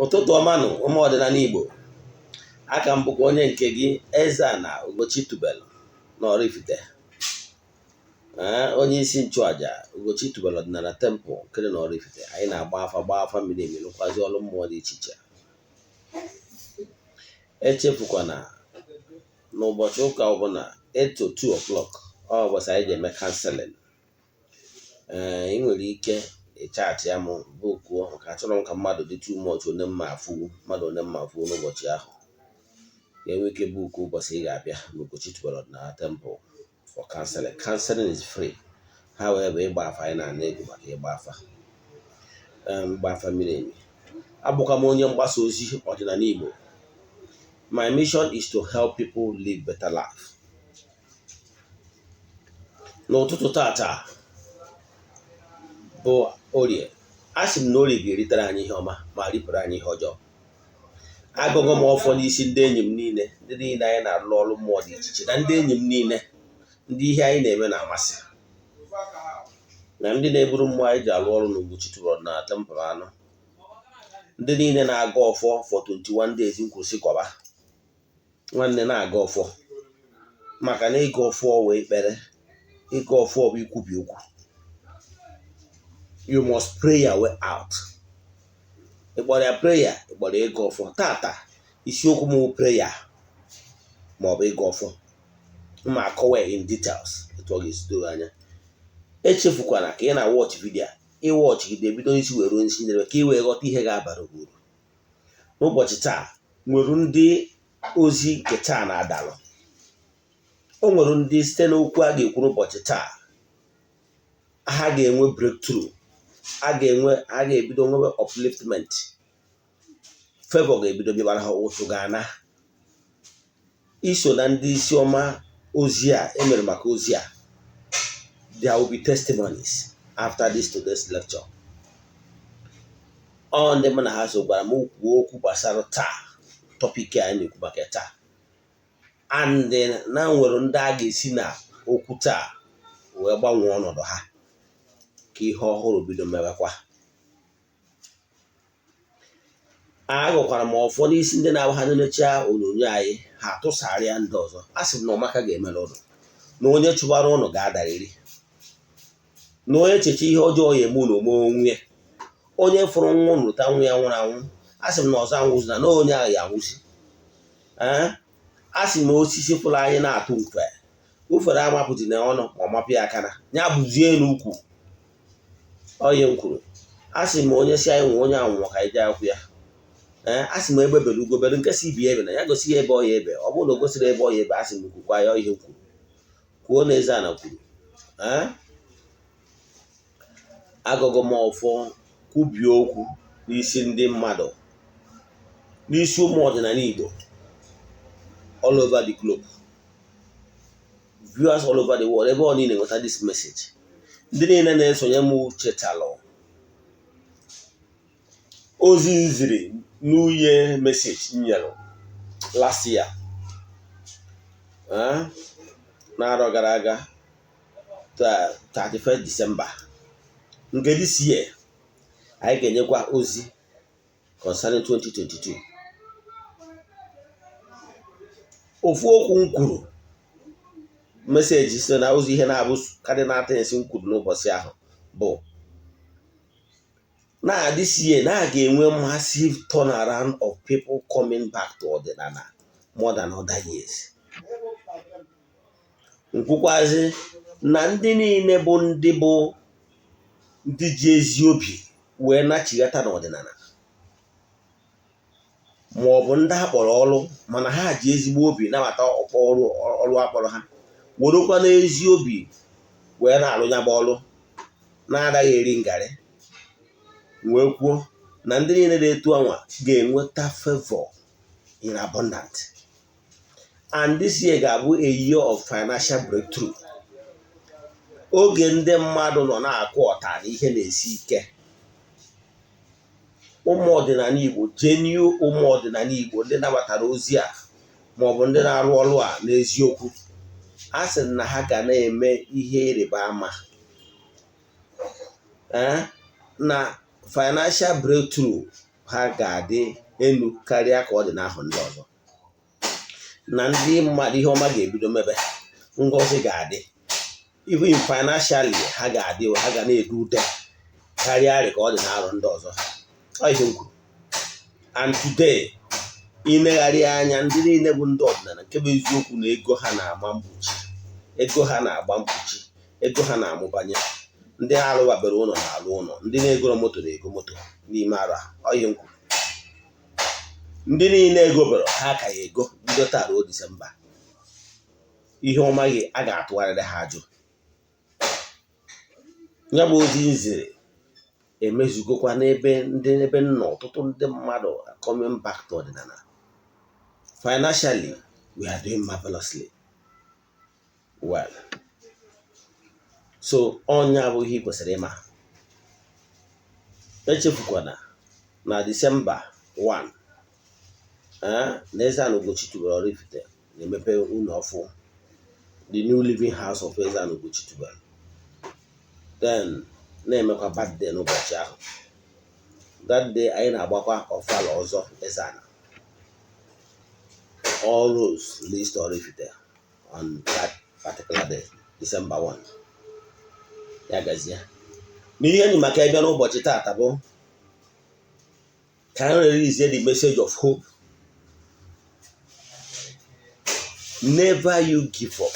Ụtụtụ ọma nụ, ụmụ ọdịnala Igbo. Aka m bụkwa onye nke gị, Eze-Ana Ugochi Tubelu na Oraifite, ee, onye isi nchụaja Ugochi Tubelu Ọdịnala Temple nke dị na Oraifite. Anyị na-agba afa, gbaa afa miri emi, rụkwazi ọrụ mmụọ dị iche iche. Echefukwana n'ụbọchị ụka ọbụla, 8 to 2 o'clock, ọ ụbọchị anyị ji eme counseling. Ee, ị nwere ike ịchat ya m bookuo, maka achọrọ m ka mmadụ dị too much, onye mma afụwu mmadụ, onye mma afụwu n'ụbọchị ahụ. Ga-enwe ike book ụbọchị ị ga-abịa n'Ugochi Tubelu Ọdịnala Temple for counseling. Counseling is free. Ha wee bụ ịgba afa, anyị na-ana ego maka ịgba afa, ịgba afa miri emi. Abụkwa m onye mgbasa ozi ọdịnala Igbo. My mission is to help people live better life. N'ụtụtụ tata bụ Orie, a sị m na Orie ga-eritere anyị ihe ọma ma ripụrụ anyị ihe ọjọọ. Agụgụ m ọfọ n'isi ndị enyi m niile, ndị niile anyị na-arụ ọrụ mmụọ dị iche iche, na ndị enyi m niile, ndị ihe anyị na-eme na-amasị, na ndị na-eburu mmụọ anyị ji arụ ọrụ n'Ugochi Tubelu Ọdịnala Temple anụ, ndị niile na-aga ọfọ for 21 days. Nkwụsị gọba nwanne na-aga ọfọ, maka na ịga ọfọ wee ekpere, ịga ọfọ bụ ikwubi okwu. You must pray your way out. Ịkpọrọ ya prayer, ịkpọrọ ịga ọfọ. Tata isiokwu m bụ prayer ma ọ bụ ịga ọfọ. Ma akọwa in details etu ọ ga-esi doo anya. Echefukwana ka ị na-watch video, ịwatch gị ebido n'isi wee ruo n'isi njedebe, ka ị wee ghọta ihe ga-abara gị uru n'ụbọchị taa. Nwere ndị ozi nke taa na-adalụ, o nwere ndị site n'okwu a ga-ekwu n'ụbọchị taa ha ga-enwe breakthrough, a ga-enwe, a ga-ebido nwebe upliftment, favor ga-ebido bịabara ha, ụtụ ga-ana iso na ndị isi ọma ozi a emere maka ozi a. There will be testimonies after this today's lecture. Ọ ndị mụ na ha so gwara m kwuo okwu gbasara taa, topic anyị na-ekwu maka taa, and na nwere ndị a ga-esi na okwu taa wee gbanwee ọnọdụ ha, ka ihe ọhụrụ bido mewekwa. Agụkwara m ọfọ n'isi ndị na-abụ ha nenecha onyonyo anyị, ha tụsarịa ndị ọzọ. A sị m na ọmaka ga-emere ụnụ, na onye chụbara ụnụ ga-adarịrị, na onye cheche ihe ọjọọ ya eme ụnụ ome onwe ya. Onye fụrụ nwa ụnụ rụta nwa ya nwụrụ anwụ, a sị m na ọzọ anwụzi na onye ahụ ya anwụzi. Ee, a sị m osisi fụrụ anyị na-atụ mfe ufere amapụzi na ọnụ ma ọ mapụ ya aka na ya bụzie n'ukwu onye m kwuru. A sị m onye si anyị nwe onye anwụnwa ka anyị jee akwụ ya. Ee, a sị m egbe bere ugo bere, nke si ibi ebe na ya gosi ya ebe ọ ya ebe. Ọ bụrụ na o gosiri ebe ọ ya ebe, a sị m kwukwa ya ihe kwuru kwuo na eze ana kwuru. Ee, agụgụ m ọfọ kwubie okwu n'isi ndị mmadụ, n'isi ụmụ ọdịnala Igbo all over the globe, viewers all over the world, ebe ọ niile nweta this message. Ndị niile na-esonye m chetalụ ozi nziri n'uye message nyere last year, n'arọ gara aga, 31st December nke this year. Anyị ga-enyekwa ozi concerning 2022. Ofu okwu m kwuru, message so na ozi ihe na-abụ cardinal things m kwuru n'ụbọchị ahụ bụ na this year na a ga-enwe massive turnaround of people coming back to ọdịnala more than other years. Nkwukwazi na ndị niile bụ ndị bụ ndị ji ezi obi wee nachighata n'ọdịnala, ma ọ bụ ndị akpọrọ ọrụ, mana ha ji ezigbo obi nabata ọkpọ ọrụ, ọrụ akpọrọ ha, werekwa n'ezi obi wee na-arụ ya bụ ọrụ na-adaghị eri ngarị, wee kwuo na ndị niile na-etu anwa ga-enweta favor in abundant, and this year ga-abụ a year of financial breakthrough. Oge ndị mmadụ nọ na-akụ ọta na ihe na-esi ike, ụmụ ọdịnala Igbo, genuine ụmụ ọdịnala Igbo, ndị nabatara ozi a maọbụ ndị na-arụ ọrụ a n'eziokwu, a sị na ha ga na-eme ihe ịrịba ama, na financial breakthrough. Ha ga-adị elu karịa ka ọ dị n'ahọ ndị ọzọ, na ndị mmadụ ihe ọma ga-ebido mebe, ngọzi ga-adị, even financially ha ga-adị, ha ga na-edu ude karịa ka ọ dị n'arọ ndị ọzọ. Ọ ihe m kwuru. And today, inegharị anya, ndị niile bụ ndị ọdịnala, nke bụ eziokwu na ego ha na-agba mkpuchi, ego ha na-agba mkpuchi, ego ha na-amụbanye. Ndị alụwabere ụlọ na-alụ ụlọ, ndị na-egoro moto na-ego moto n'ime arọ a. Ọ ihe m kwuru. Ndị niile egobere ha ka ya ego bido taa ruo Disemba. Ihe ọma gị a ga-atụgharịrị ha ajụ. Ya bụ ozi nziri emezugokwa n'ebe ndị ebe nọ. Ọtụtụ ndị mmadụ are coming back to ọdịnala. Financially, we are doing marvelously well. So ọnya bụ ihe ị kwesịrị ịma. Echefukwana na Disemba 1 na Eze-Ana Ugochi tubelu Oraifite na-emepe ụlọ ọfụ, the new living house of Eze-Ana Ugochi tubelu, then na-emekwa birthday n'ụbọchị ahụ. That day, anyị na-agbakwa ọfala ọzọ Eze-Ana, all roads leads to Oraifite on that particular day, December 1. Ya gazie. N'ihe enyi maka ịbịa n'ụbọchị taata bụ ka anyị release the message of hope. Never you give up.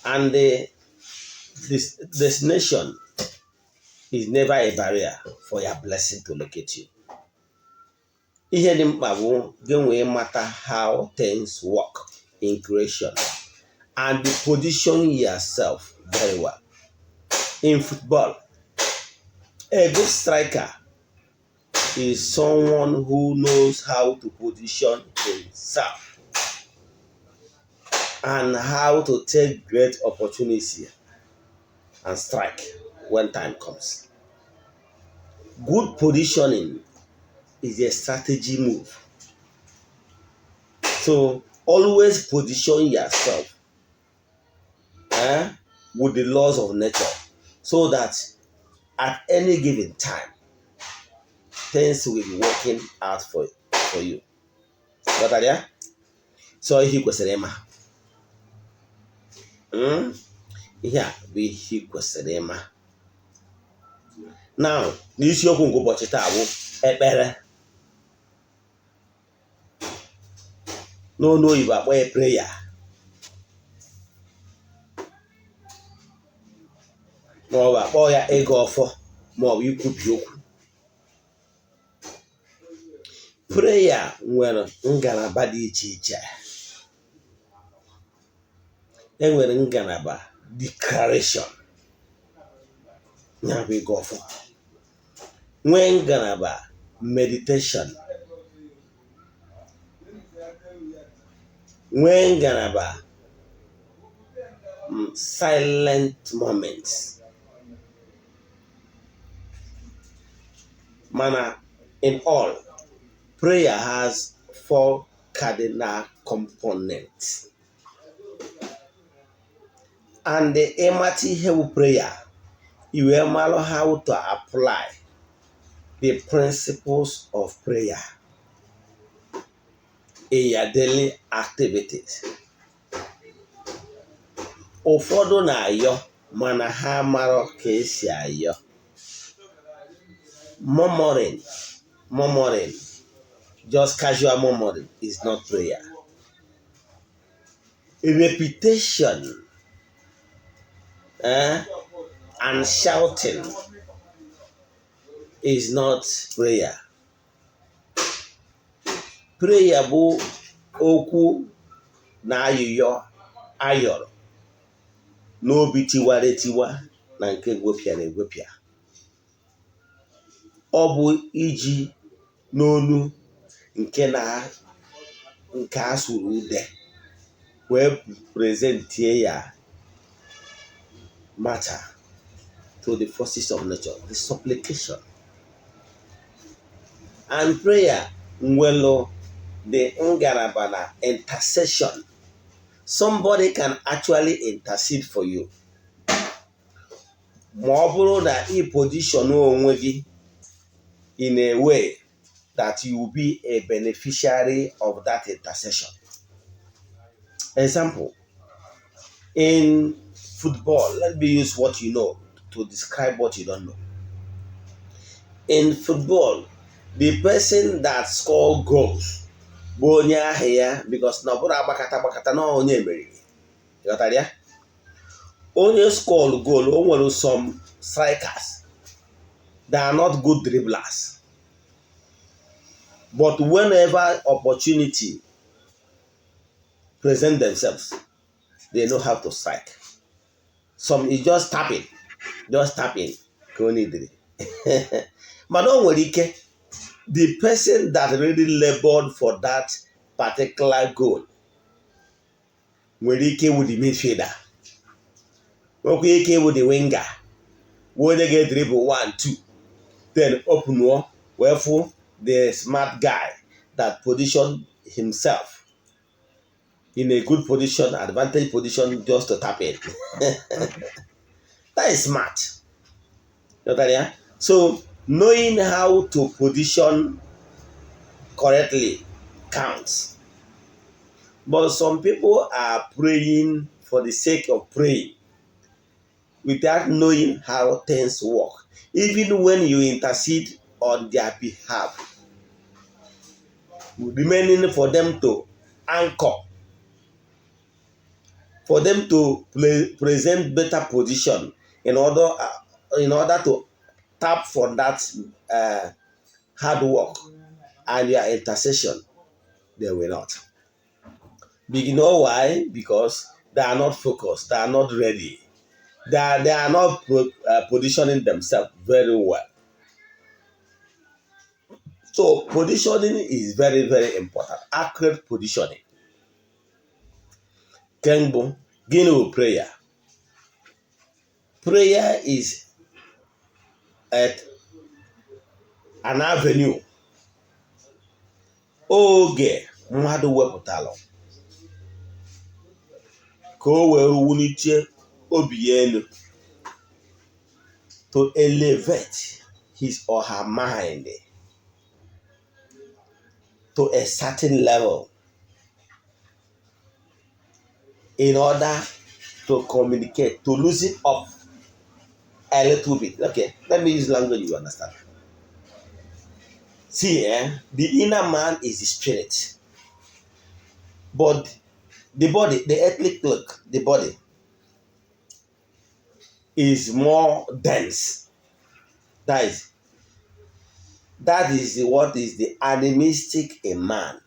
And the this destination is never a barrier for your blessing to locate you. Ihe dị mkpa bụ gị nwee mata how things work in creation and position yourself very well. In football, a good striker is someone who knows how to position himself and how to take great opportunity and strike when time comes. Good positioning is a strategy move. So always position yourself with the laws of nature so that at any given time, things will be working out for you. Ghọtara ya? So ihe ị kwesịrị ịma. Ihe a bụ ihe ị kwesịrị ịma. Now, n'isiokwu nke ụbọchị taa bụ ekpere. N'ọnụ oyibo, akpọ ya prayer. Ma ọ bụ akpọ ya ịgọ ọfọ, ma ọ bụ ikwubi okwu. Prayer nwere ngalaba dị iche iche. E nwere ngalaba declaration, ya bụ ịgọ ọfọ, nwee ngalaba meditation, nwee ngalaba silent moments. Mana in all, prayer has four cardinal components. And ịmata ihe bụ prayer, i wee malụ how to apply the principles of prayer in your daily activities. Ụfọdụ na-ayọ mana ha amarọ ka esi ayọ. Murmuring, murmuring, just casual murmuring is not prayer. Repetition and shouting is not prayer. Prayer bụ okwu na ayịyọ ayọrọ n'obi tiwara etiwa na nke gwepịara egwepịa. Ọ bụ iji n'onu nke na nke a sụrụ ude wee presentie ya matter to the forces of nature, the supplication. And prayer nwelu the ngalaba na intercession. Somebody can actually intercede for you ma ọ bụrụ na ị position onwe gị. in a way that you will be a beneficiary of that intercession. Example, in football, let me use what you know to describe what you don't know. In football, the person that score goals bụ onye ahụ ya, because na ọ bụrụ agbakata agbakata na onye meriri, ghọtara ya, onye score goal. O nwere some strikers that are not good dribblers, but whenever opportunity present themselves, they know how to strike. Some is just tapping, just tapping ka o nidiri. Mana o nwere ike the person that really labored for that particular goal nwere ike ịwụ the midfielder, nwekwa ike ịwụ the winger, wụ onye ga-edribble 1 2, then open wee fụ the smart guy that position himself in a good position, advantage position, just to tap in. That is smart. Ghọtara ya? So knowing how to position correctly counts. But some people are praying for the sake of praying without knowing how things work. Even when you intercede on their behalf, remaining for them to anchor, for them to present better position in order to tap for that hard work and your intercession, they will not. You know why? Because they are not focused, they are not ready, they are not positioning themselves very well. So positioning is very, very important. Accurate positioning. Nke mbụ, gịnị bụ prayer? Prayer is at an avenue, oge mmadụ wepụtalụ ka o wee wulite obi ya elu, to elevate his or her mind to a certain level in order to communicate, to loosen up a little bit. Okay, let me use language you understand. See, the inner man is the spirit, but the body, the earthly cloak, the body is more dense. That is what is the animistic in man.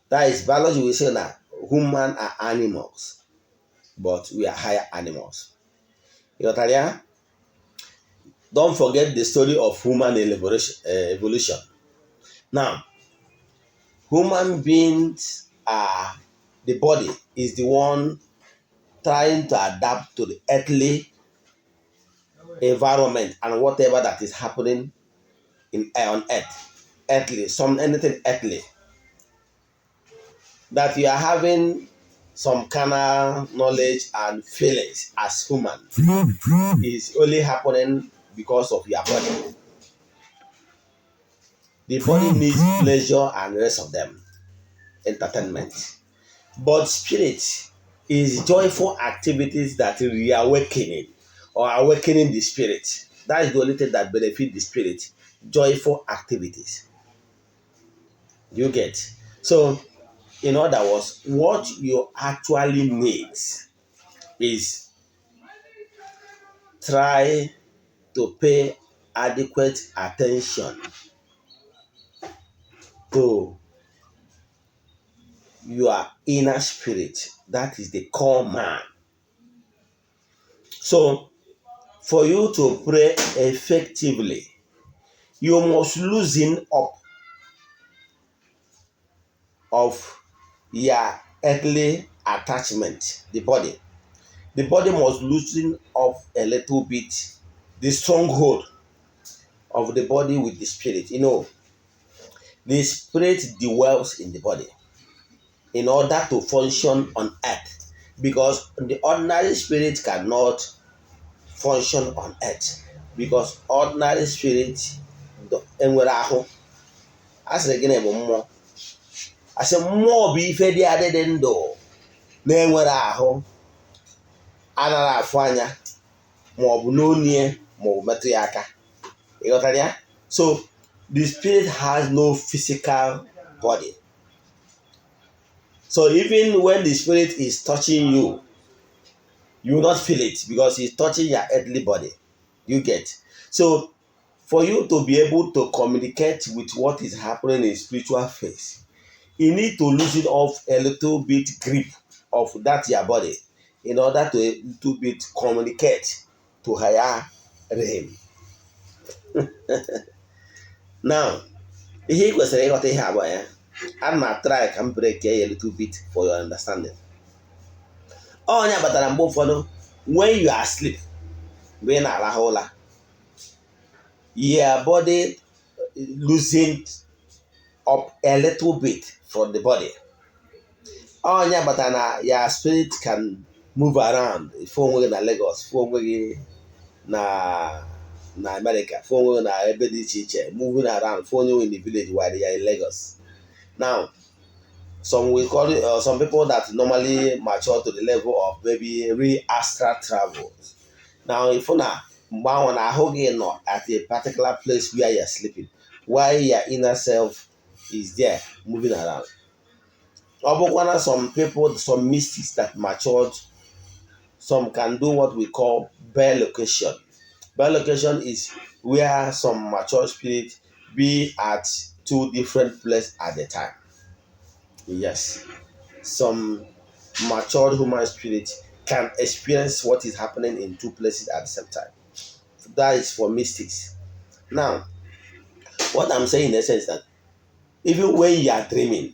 That is biology. We say that human are animals, but we are higher animals. Ịghọtara ya? Don't forget the story of human evolution. Now, human beings are, the body is the one trying to adapt to the earthly environment and whatever that is happening in on earth, earthly, some anything earthly. That you are having some carnal knowledge and feelings as human is only happening because of your body. The body needs pleasure and the rest of them, entertainment. But spirit is joyful activities that reawakening or awakening the spirit. That is the only thing that benefit the spirit. Joyful activities. You get? So, in other words, what you actually need is try to pay adequate attention to your inner spirit. That is the core man. So, for you to pray effectively, you must loosen up of your earthly attachment, the body. The body must loosen up a little bit, the stronghold of the body with the spirit. The spirit dwells in the body in order to function on earth, because the ordinary spirit cannot function on earth, because ordinary spirit Enwere ahụ. A sịrị, gịnị bụ mmụọ? Asị mmụọ bụ ife dị adị, dị ndụ, na-enwere ahụ, anaghị afụ anya ma ọ bụ n'onie ma ọ bụ metụ ya aka. Ịghọtara ya? So the spirit has no physical body. So even when the spirit is touching you, you will not feel it because it's touching your earthly body. You get? So for you to be able to communicate with what is happening in spiritual phase, you need to loosen off a little bit grip of that your body in order to a little bit communicate to higher realm. Now, ihe ị kwesịrị ịghọta, ihe abụọ ya, ana m try ka m break ya a little bit for your understanding. Onye kpatara mgbe ụfọdụ, when you are asleep, mgbe ị na-arahụ ụra, your body losing up a little bit from the body. Onye kpatara na your spirit can move around. Fụ onwe gị na Lagos, fụ onwe gị na America, fụ onwe gị na ebe dị iche iche, moving around, fụ onwe gị in the village while you are in Lagos. Now, some will call it, some people that normally mature to the level of maybe real astral travels. Now, if na mgbe ahụ na ahụ gị nọ at a particular place where you are sleeping, while your inner self is there moving around. Ọ bụkwa na some people, some mystics that matured, some can do what we call bilocation. Bilocation is where some mature spirit be at two different places at the time. Yes, some matured human spirit can experience what is happening in two places at the same time. That is for mystics. Now, what I'm saying in essence is that even when you are dreaming,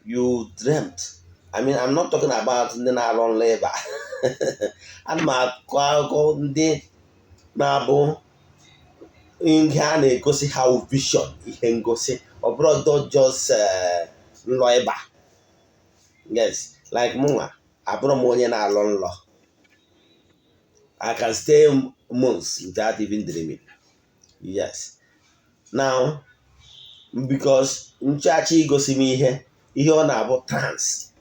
you dreamt. I mean, I'm not talking about ndị na-arụ nlọ ịba. Ana m akọ akụkọ ndị na-abụ ihe a na-egosi ha vision, ihe ngosi. Ọ bụrụ just nlọ ịba. Yes, like mụnwa, abụrụ m onye na-alọ nlọ. I can stay months without even dreaming. Yes. Now, because nchachi igosi m ihe, ihe ọ na-abụ trance.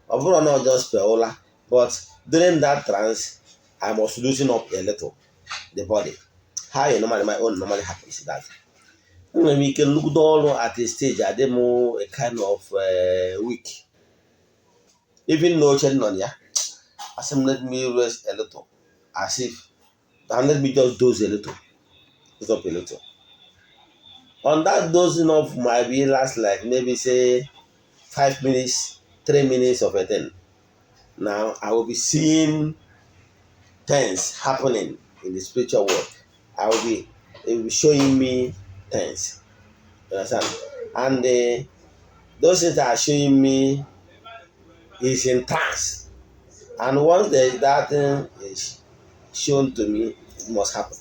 Ọ bụrụ na ọ just ụla, but during that trance, I must loosen up a little the body. How you normally, my own normally happens is that enwere m ike nrụgide ọrụ at a stage, adị m a kind of weak. Even n'oche nọ na ya, asị m, let me rest a little, as if, and let me just doze a little, doze up a little. On that dozing off might be last like maybe say 5 minutes, 3 minutes of a thing. Now I will be seeing things happening in the spiritual world. I will be it will be showing me things. You understand? And those things that are showing me is in trance. And once that thing is shown to me, it must happen.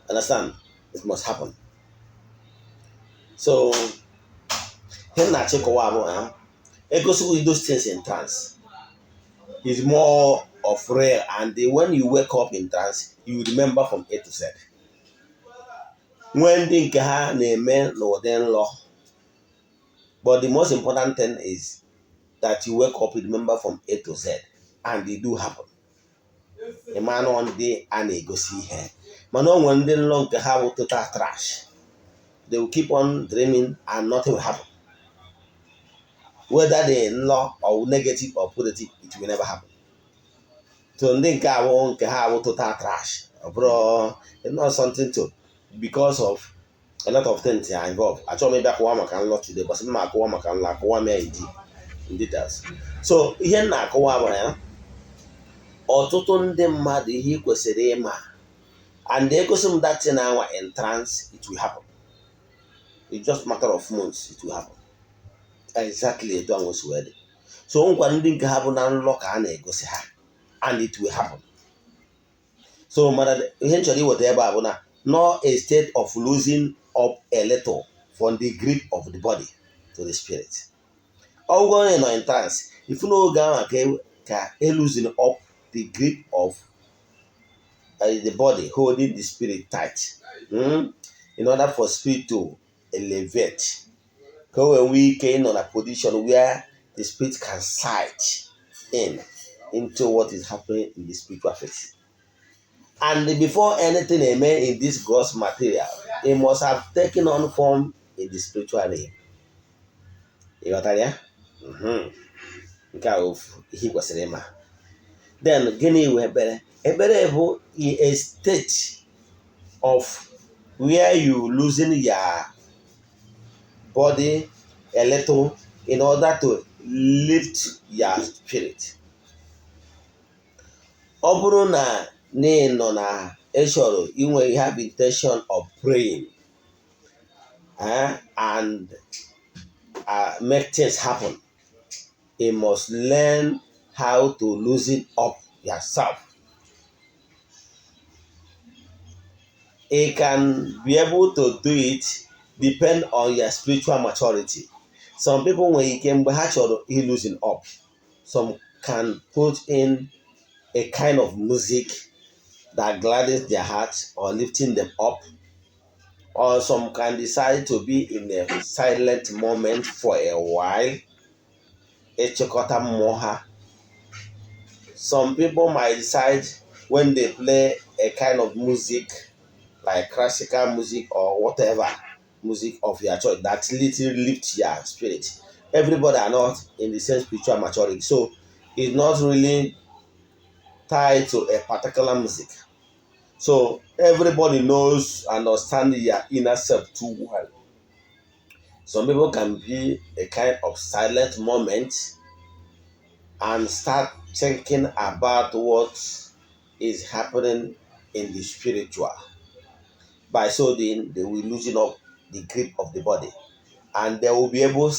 Understand? It must happen. So, ihe m na-achịkọwa bụ ha egosikwa those things in trance is more of real, and when you wake up in trance, you remember from A to Z. Nwee ndị nke ha na-eme n'ụdị nlọ, but the most important thing is that you wake up, you remember from A to Z, and it do happen. Ịmanụ ndị a na-egosi ihe, mana o nwere ndị nlọ nke ha bụ total trash. They will keep on dreaming and nothing will happen. Whether the nlọ or negative or positive, it will never happen. So ndị nke awụ nke ha awụ total trash. Ọ bụrụ, it's not something to, because of a lot of things are involved. Achọghị m ịbịa kụwa maka nlọ today, but m akụwa maka nlọ, akụwa m ya in details. So ihe m na-akụwa bụ ya, ọtụtụ ndị mmadụ, ihe ị kwesịrị ịma, and egosi m that thing anwa in trance, it will happen. It's just matter of months, it will happen exactly etu ahụ si wee dị. So nkwa ndị nke ha bụ na nlọ ka a na-egosi ha, and it will happen. So mana ihe m chọrọ iweta ebe a bụ na no a state of losing up a little from the grip of the body to the spirit. Ọgwụgwọ onye nọ in trance, ifu n'oge ahụ ka e losing up the grip of The body holding the spirit tight, in order for spirit to elevate, ka o wee nwee ike ịnọ na position where the spirit can sight in into what is happening in the spiritual phase. And before anything eme in this gross material, it must have taken on form in the spiritual realm. Ị ghọtara ya? Nke a ofu ihe ị kwesịrị ịma. Then gịnị wụ ekpere? Ekpere bụ a state of where you losing your body a little in order to lift your spirit. Ọ bụrụ na ị nọ na ị chọrọ inwe, you have intention of praying and make things happen, you must learn how to loosen up yourself. You can be able to do it depend on your spiritual maturity. Some people nwere ike mgbe ha chọrọ loosen up, some can put in a kind of music that gladdens their heart or lifting them up, or some can decide to be in a silent moment for a while, ịchịkọta mmụọ ha. Some people might decide when they play a kind of music like classical music or whatever music of your choice that literally lifts your spirit. Everybody are not in the same spiritual maturity, so it's not really tied to a particular music. So everybody knows and understands their inner self too well. Some people can be a kind of silent moment and start thinking about what is happening in the spiritual. By so doing, they will loosen up the grip of the body and they will be able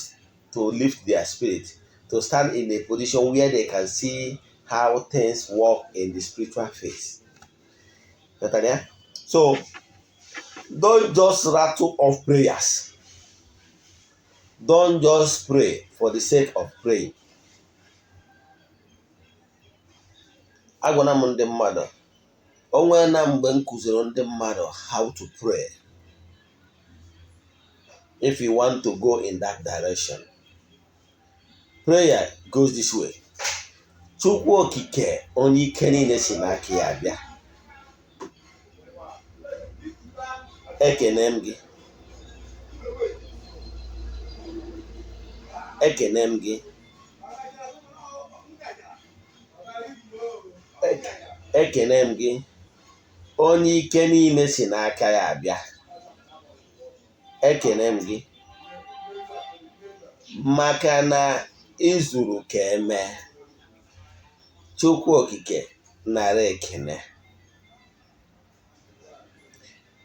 to lift their spirit to stand in a position where they can see how things work in the spiritual phase. So don't just rattle off prayers. Don't just pray for the sake of praying. Agwana m ndị mmadụ, o nwee na mgbe m kụziri ndị mmadụ how to pray. If you want to go in that direction, prayer goes this way. Chukwu okike onye ike niile si n'aka ya bịa, ekene m gị, ekene m gị, ekene m gị, onye ike niile si n'aka ya abịa, ekene m gị, maka na izuru ka eme. Chukwu okike nara ekene.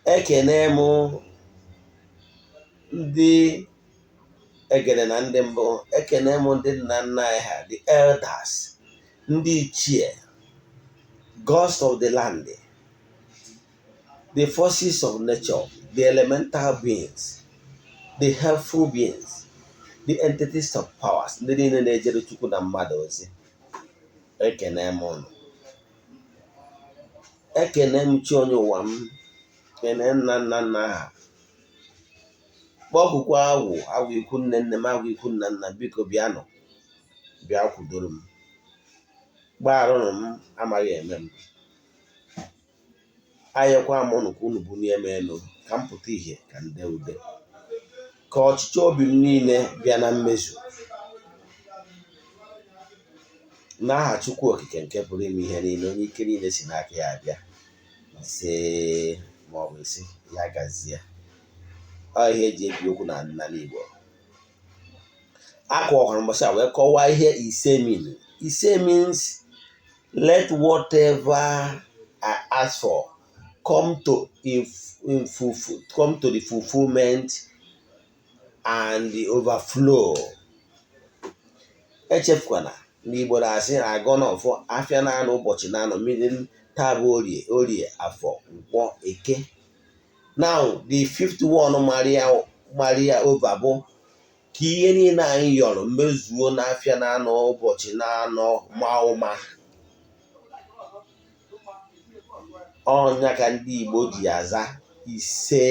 Ekene m ndị egede na ndị mbụ, ekene m ndị nna nna anyị ha, the elders, ndị ichie, gods of the land, the forces of nature, the elemental beings, the helpful beings, the entities of powers, ndị niile na-ejere Chukwu na mmadụ ozi. Ekene m ụnụ, ekene m chi onye ụwa m, kene nna nna nna ha, kpọkụkwa agwụ, agwụ ikwu nne nne m, agwụ ikwu nna nna, biko bịanụ, bịa kwudoro m, gbagharụnụ m, amaghị eme m, ayọkwa m ụnụ ka unu bunie m elu, ka m pụta ìhè, ka m dee ude, ka ọchịchọ obi m niile bịa na mmezu n'aha Chukwu okike nke pụrụ ime ihe niile, onye ike niile si n'aka ya abịa. Ise ma ọ bụ ise ya gazie. Ọ ihe eji ebi okwu na ọdịnala Igbo. Akọwakwara mbọchị a wee kọwaa ihe ise mean. Ise means let whatever I ask for come to the fulfillment and the overflow. Echefukwana na Igbo na-asị agọ n'ọfọ afịa na-anọ ụbọchị na-anọ, meaning taa bụ orie, orie, afọ, nkwọ, eke. Now the fifth one maria over bụ ka ihe niile anyị yọrọ mmezuo n'afịa na-anọ ụbọchị na-anọ ma ụma. Ọnya ka ndị Igbo ji aza ise.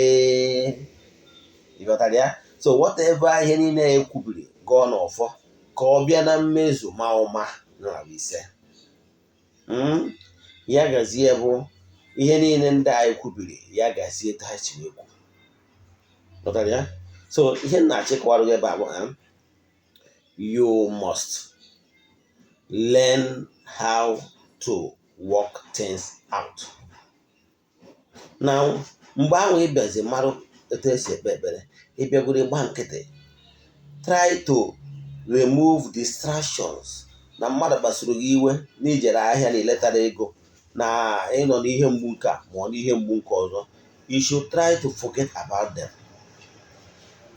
Ịghọtara ya? So whatever, ihe niile ekwubiri gọọ n'ọfọ ka ọ bịa na mmezu ma ụma na ise. Ya gazie bụ ihe niile ndị anyị kwubiri, ya gazie etu ha si wee kwu. Ghọtara ya? So ihe m na-achịkọwara gị ebe a bụ, you must learn how to work things out. Now, mgbe ahụ ị bịazi marụ etu esi ekpe ekpere, ịbịagoro gba nkịtị, try to remove distractions. Na mmadụ kpasuru gị iwe, na ijere ahịa na iletara ego, na ịnọ n'ihe mgbu nke a ma ọ n'ihe mgbu nke ọzọ, you should try to forget about them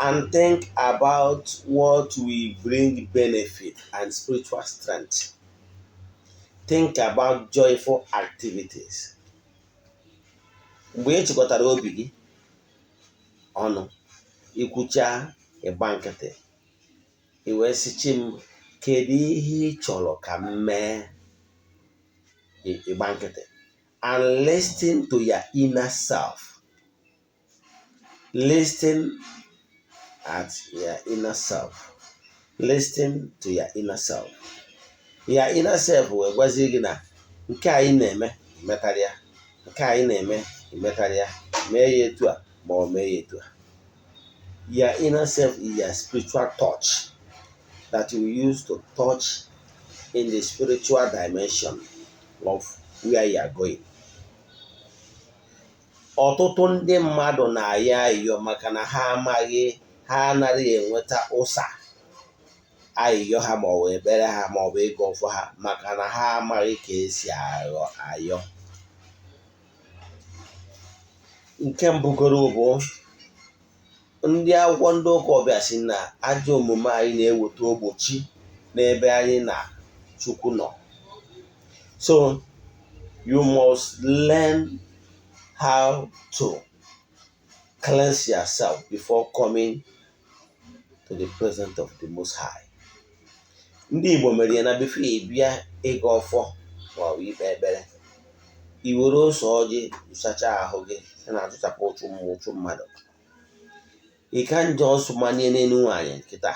and think about what will bring benefit and spiritual strength. Think about joyful activities. Mgbe ị chịkọtara obi gị ọnụ, ikwucha, ịgba nkịtị, i wee sị, "Chi m, kedu ihe ị chọrọ ka m mee?" Ịgba nkịtị and listen to your inner self. Listen at your inner self. Listen to your inner self. Your inner self wee gwazie gị na nke anyị na-eme emetara ya, nke anyị na-eme emetara ya, mee ya etu a ma ọ mee ya etu a. Your inner self is your spiritual touch that you use to touch in the spiritual dimension of where you are going. Ọtụtụ ndị mmadụ na-ayọ ayịyọ maka na ha amaghị, ha anaghị enweta ụsa ayịyọ ha ma ọ bụ ekpere ha ma ọ bụ ịgọ ọfọ ha, maka na ha amaghị ka esi aghọ ayọ. Nke mbụgoro bụ ndị akwụkwọ ndị ụka ọbịa si na ajọ omume anyị na-eweta ogbochi n'ebe anyị na Chukwu nọ. So you must learn how to cleanse yourself before coming to the presence of the Most High. Ndị Igbo mere ya na before ị bịa ịgọ ọfọ ma ọ bụ ikpe ekpere, i were ose ọjị sacha ahụ gị na-atụchapụ ụchụ mmụọ, ụchụ mmadụ. Ị ka njọ ọsọ manye n'elu nwaanyị nkịta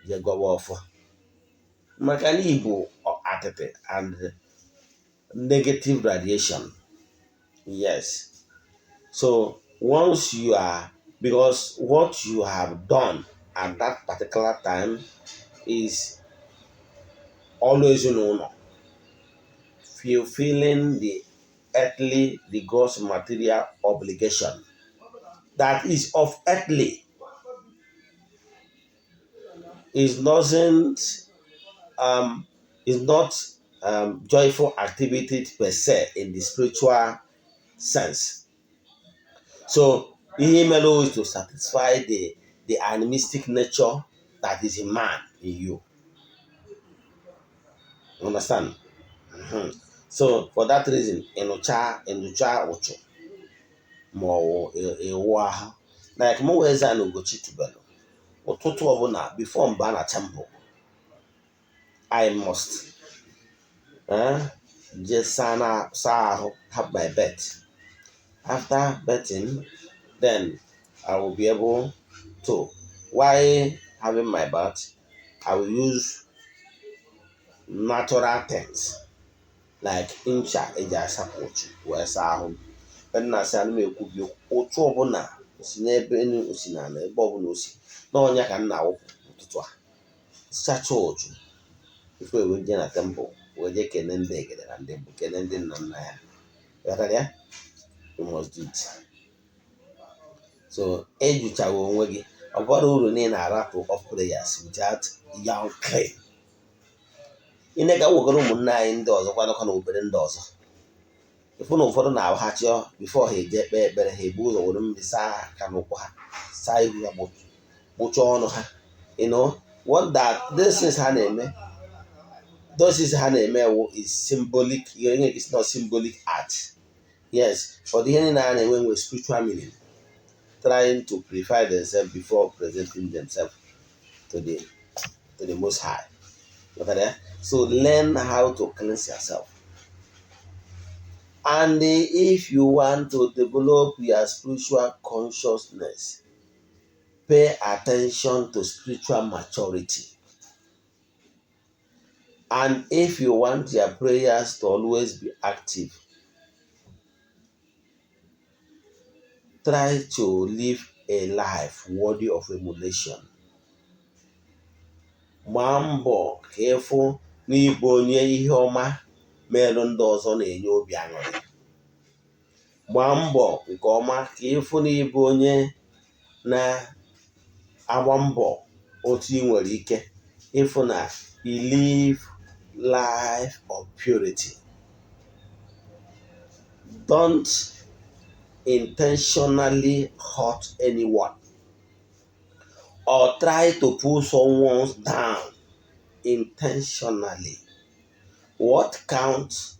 jee gọba ọfọ, maka na ibu atịtị and negative radiation. Yes, so once you are, because what you have done at that particular time is ọlụ ezinụlọ, fulfilling the earthly, the God's material obligation that is of earthly, is doesn't is not joyful activity per se in the spiritual sense. So ihe mere is to satisfy the animistic nature that is in man, in you. Understand? So for that reason, ịnụcha ụchụ ma ọ wụ ịwụ ahụ, like mụ wee zaa na Ugochi tubelu, ụtụtụ ọbụla before mgbe a na temple, I must jee saa na saa ahụ, have my bath. After bathing, then I will be able to, while having my bath, I will use natural things like ncha eji asapụ ụchụ wee saa ahụ m. Mgbe m na-asa, ana m ekwubi okwu, ụchụ ọbụla si n'ebe enu osi n'ala, ebe ọbụla o si n'ọnya ka m na-awụpụ ụtụtụ a, sacha ụchụ ife, wee jee na temple, wee jee kene ndị egede na ndị mbụ, kene ndị nna nna ya. Ghọtara ya? You must do it. So ejuchaghị onwe gị, ọ bara uru na ị na-arapụ of prayers without your clean. Ị na-ga wegara ụmụnne anyị ndị ọzọ kwanụkwa na obere ndị ọzọ, ịfụ na ụfọdụ na-ahụ ha chọọ, before ha eje kpee ekpere, ha ebu ụzọ were mmiri saa aka n'ụkwụ ha, saa ihu ha, kpụchaa ọnụ ha. You know what that these things ha na-eme, those things ha na-eme wụ is symbolic. Ihe is not symbolic art, yes, but ihe niile a na-enwe nwe spiritual meaning, trying to purify themselves before presenting themselves to the Most High. Ghọtara ya? So learn how to cleanse yourself. And if you want to develop your spiritual consciousness, pay attention to spiritual maturity. And if you want your prayers to always be active, try to live a life worthy of emulation. Gbaa mbọ ka ịfụ na ịbụ onye ihe ọma merụ ndị ọzọ na-enye obi aṅụrị. Gbaa mbọ nke ọma ka ịfụ na ịbụ onye na-agba mbọ otu ị nwere ike ịfụ na you live life of purity. Don't intentionally hurt anyone or try to pull someone down intentionally. What counts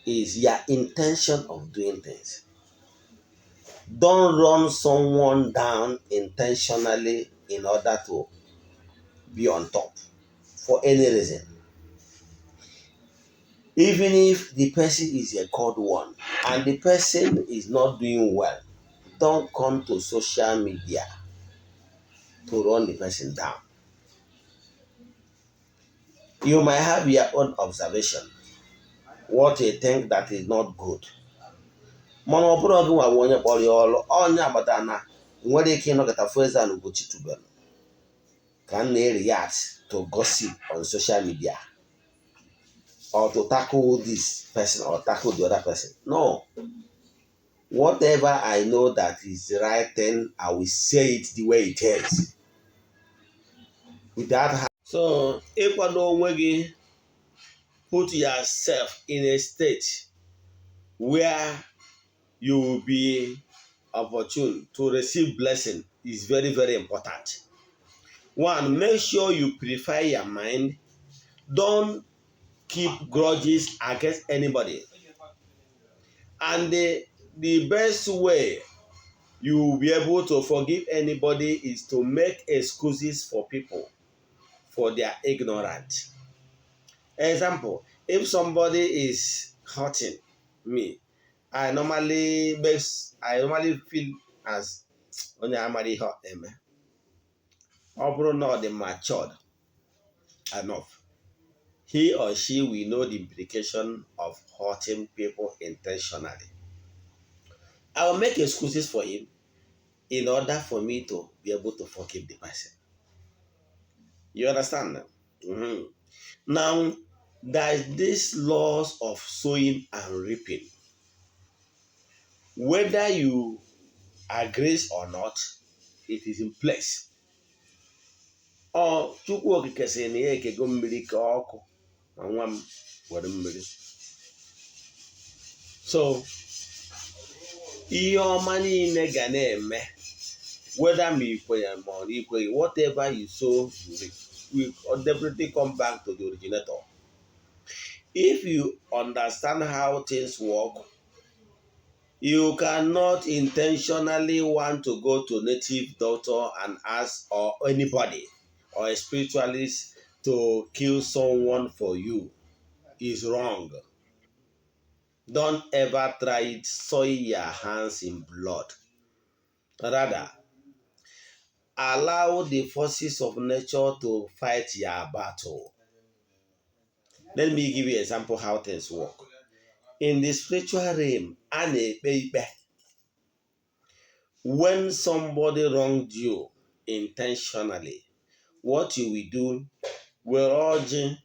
is your intention of doing things. Don't run someone down intentionally in order to be on top for any reason. Even if the person is a called one and the person is not doing well, don't come to social media to run the person down. You might have your own observation, what you think that is not good. Mana ọ bụrụ gị nwa bụ onye kpọrọ ya ọrụ, onye agbata na nwere ike ịnọkọta fụ Eze Ana Ugochi tubelu ka m na-react to gossip on social media or to tackle this person or tackle the other person. No. Whatever I know that is the right thing, I will say it the way it is. Without so ịkwado onwe gị, put yourself in a state where you will be opportune to receive blessing is very, very important. One, make sure you purify your mind. Don't keep grudges against anybody. And the best way you will be able to forgive anybody is to make excuses for people for their ignorance. Example, if somebody is hurting me, I normally feel as onye amara ihe ọ eme. Ọ bụrụ na ọ dị matured enough, he or she will know the implication of hurting people intentionally. I will make excuses for him in order for me to be able to forgive the person. You understand now? Now, there is this laws of sowing and reaping. Whether you agree or not, it is in place. Ọ Chukwu Okike sị na ya ekego mmiri ka ọkụ ma nwa m were mmiri. So, ihe ọma niile ga na-eme, whether ma ị kwenyere ma ọ na ikweghị, whatever you sow, you reap, will definitely come back to the originator. If you understand how things work, you cannot intentionally want to go to native doctor and ask, or anybody or a spiritualist, to kill someone for you. Is wrong. Don't ever try it, soil your hands in blood. Rather, allow the forces of nature to fight your battle. Let me give you example how things work. In the spiritual realm, a na-ekpe ikpe. When somebody wronged you intentionally, what you will do, were ọjị,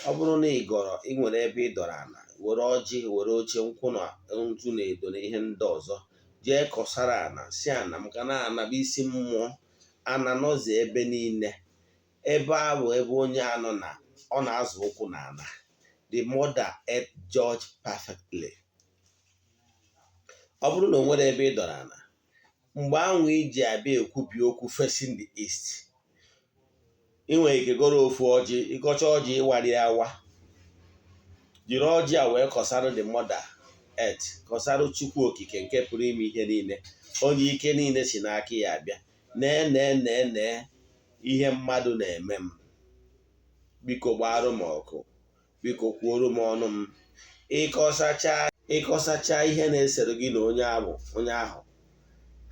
ọ bụrụ na ị gọrọ, ị nwere ebe ị dọrọ ala, were ọjị, were oche nkwụ na nzu na edo na ihe ndị ọzọ, jee kọsara ana, si ana maka na ana bụ isi mmụọ, ana nọzi ebe niile, ebe ahụ ebe onye anọ na ọ na-azụ ụkwụ na ana. The mother earth judge perfectly. Ọ bụrụ na o nwere ebe ị dọrọ ana, mgbe ahụ iji abịa ekwubi okwu facing the east, ị nwere ike goro ofu ọjị, ịgọcha ọjị, ịwari ya awa, jiri ọjị a wee kọsara the mother earth, kọsara Chukwu Okike nke pụrụ ime ihe niile, onye ike niile si n'aka ya abịa, nee nee nee nee ihe mmadụ na-eme m, biko gbarụ m ọkụ, biko kwuoro m ọnụ m. Ịkọsacha Ịkọsacha ihe na-esere gị na onye ahụ, onye ahụ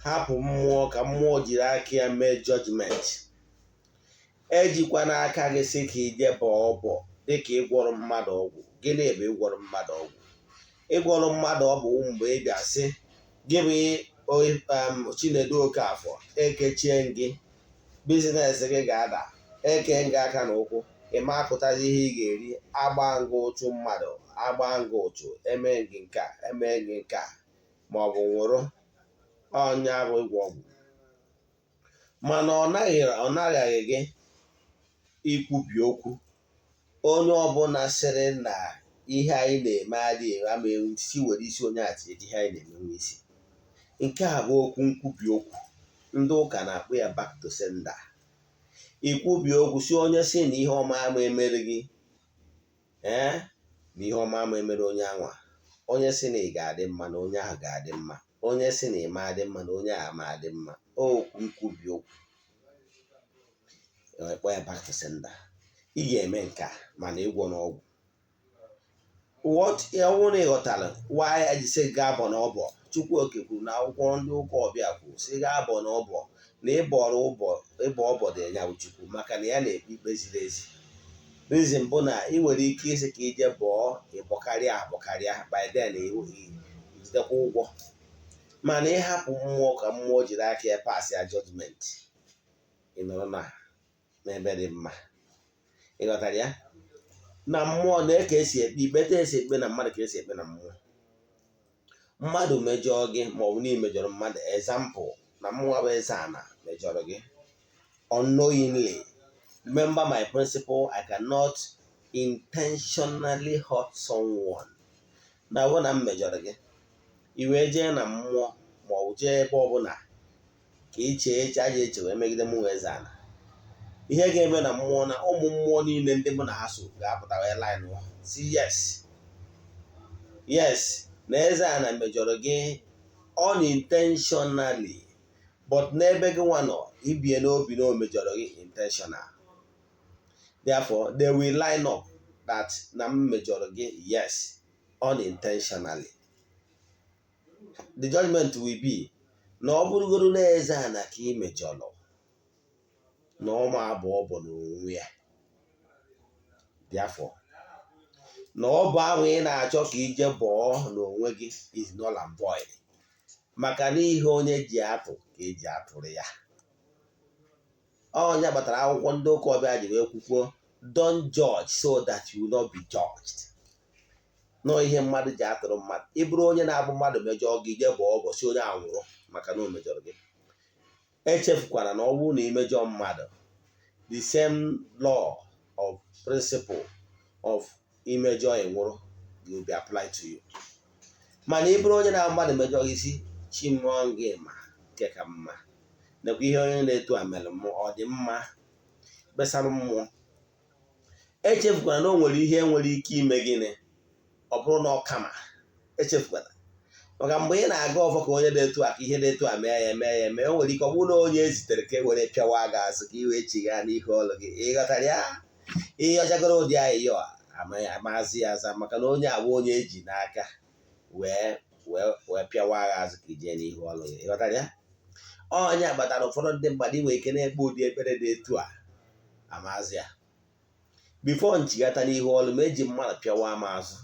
hapụ mmụọ ka mmụọ jiri aka ya mee judgment. Ejikwa n'aka gị sị ka ije bọọ ọbọ dịka ịgwọrọ mmadụ ọgwụ. Gịnị bụ ịgwọrọ mmadụ ọgwụ? Ịgwọrọ mmadụ ọgwụ, mgbe ị bịa sị gị bụ Chinedu Okafọ, ekechie gị, business gị ga-ada, eke nga aka na ụkwụ, ị ma apụtazi ihe ị ga-eri, agba nga ụchụ mmadụ, agba nga ụchụ, eme gị nke a, eme gị nke a, ma ọ bụ nwụrụ. Ọnya bụ ịgwọ ọgwụ. Mana ọ naghị gị ikwubi okwu. Onye ọbụla sịrị na ihe anyị na-eme adịghị ama isi, were isi onye a tinye ihe anyị na-eme nwe isi. Nke a bụ okwu nkwubi okwu. Ndị ụka na-akpọ ya back to sender. Ikwubi okwu si onye si na ihe ọma ama emere gị, ee, na ihe ọma ama emere onye anwa. Onye si na ị ga-adị mma, na onye ahụ ga-adị mma. Onye si na ị ma adị mma, na onye ahụ ama adị mma. Okwu nkwubi okwu, ekpọ ya back to sender. Ị ga-eme nke a, mana ịgwọ n'ọgwụ what ọ bụrụ na ị ghọtara why eji sị gaa bọ n'ọbọ. Chukwu Oke kwuru na akwụkwọ ndị ụka ọbịa kwuru sị gaa bọ n'ọbọ, na ịbọrọ ụbọ, ịbọ ọbọ dị ya bụ Chukwu, maka na ya na-ekpe ikpe ziri ezi. Reason bụ na ị nwere ike isi ka ije bọọ, ịbọkarịa abọkarịa, by then ijidekwa ụgwọ. Mana ịhapụ mmụọ ka mmụọ jiri aka ya pass ya judgment, ị nọrọ na n'ebe dị mma. Ị ghọtara ya na mmụọ na ka esi ekpe ikpe, ta esi ekpe na mmadụ ka esi ekpe na mmụọ. Mmadụ mejọọ gị, ma ọ bụ na ị mejọrọ mmadụ, example, na mmụọ bụ eze ana mejọrọ gị unknowingly. Remember my principle: I cannot intentionally hurt someone. Na ọ bụ na m mejọrọ gị, i wee jee na mmụọ ma ọ bụ jee ebe ọbụla ka ị chee eche aja eche wee megide mụ eze ana, ihe ga-eme na mmụọ na ụmụ mmụọ niile ndị mụ na ha so ga-apụta wee line si yes, na eze ana mejọrọ gị unintentionally, but n'ebe gị nwa nọ, ibie n'obi na o mejọrọ gị intentional. Therefore, they will line up that na m mejọrọ gị, yes, unintentionally. The judgment will be na ọ bụrụgoro na eze ana ka ị mejọrọ, na ọma abụọ bụ n'onwe ya. Therefore, na ọ bụ ahụ ị na-achọ ka ije bọọ n'onwe gị is null and void, maka na ihe onye ji atụ ka eji atụrụ ya. Onye kpatara akwụkwọ ndị ụka ọbịa ji wee kwukwuo, "Don't judge so that you will not be judged." Nọọ ihe mmadụ ji atụrụ mmadụ. Ị bụrụ onye na-abụ mmadụ mejọọ gị, ije bọọ ụbọchị onye a nwụrụ maka na o mejọrọ gị, echefukwara na ọ bụrụ na imejọ mmadụ, the same law of principle of imejọ ịnwụrụ will be applied to you. Mana ị bụrụ onye na mmadụ mejọ gị, isi chi mmụọ gị ma nke ka mma nakwa ihe onye na-eto a mere mmụọ ọ dị mma kpesara mmụọ. Echefukwara na o nwere ihe nwere ike ime gịnị, ọ bụrụ na ọ kama echefukwara, maka mgbe ị na-aga ọfọ ka onye na-etu a, ka ihe na-etu a mee ya, mee ya, mee, o nwere ike ọ bụrụ na onye ezitere ka e were pịawa gị azụ ka ị wee chigha n'ihu ọlụ gị. Ị ghọtara ya? Ihe ọchagoro ụdị ahịhịa amazi ya aza, maka na onye abụ onye eji n'aka wee wee wee pịawa gị azụ ka ijee n'ihu ọlụ gị. Ị ghọtara ya? Onye kpatara ụfọdụ ndị mmadụ inwe ike na-ekpe ụdị ekpere dị etu a amazi ya. Before nchigata n'ihu ọlụ ma eji mmadụ pịawa m azụ,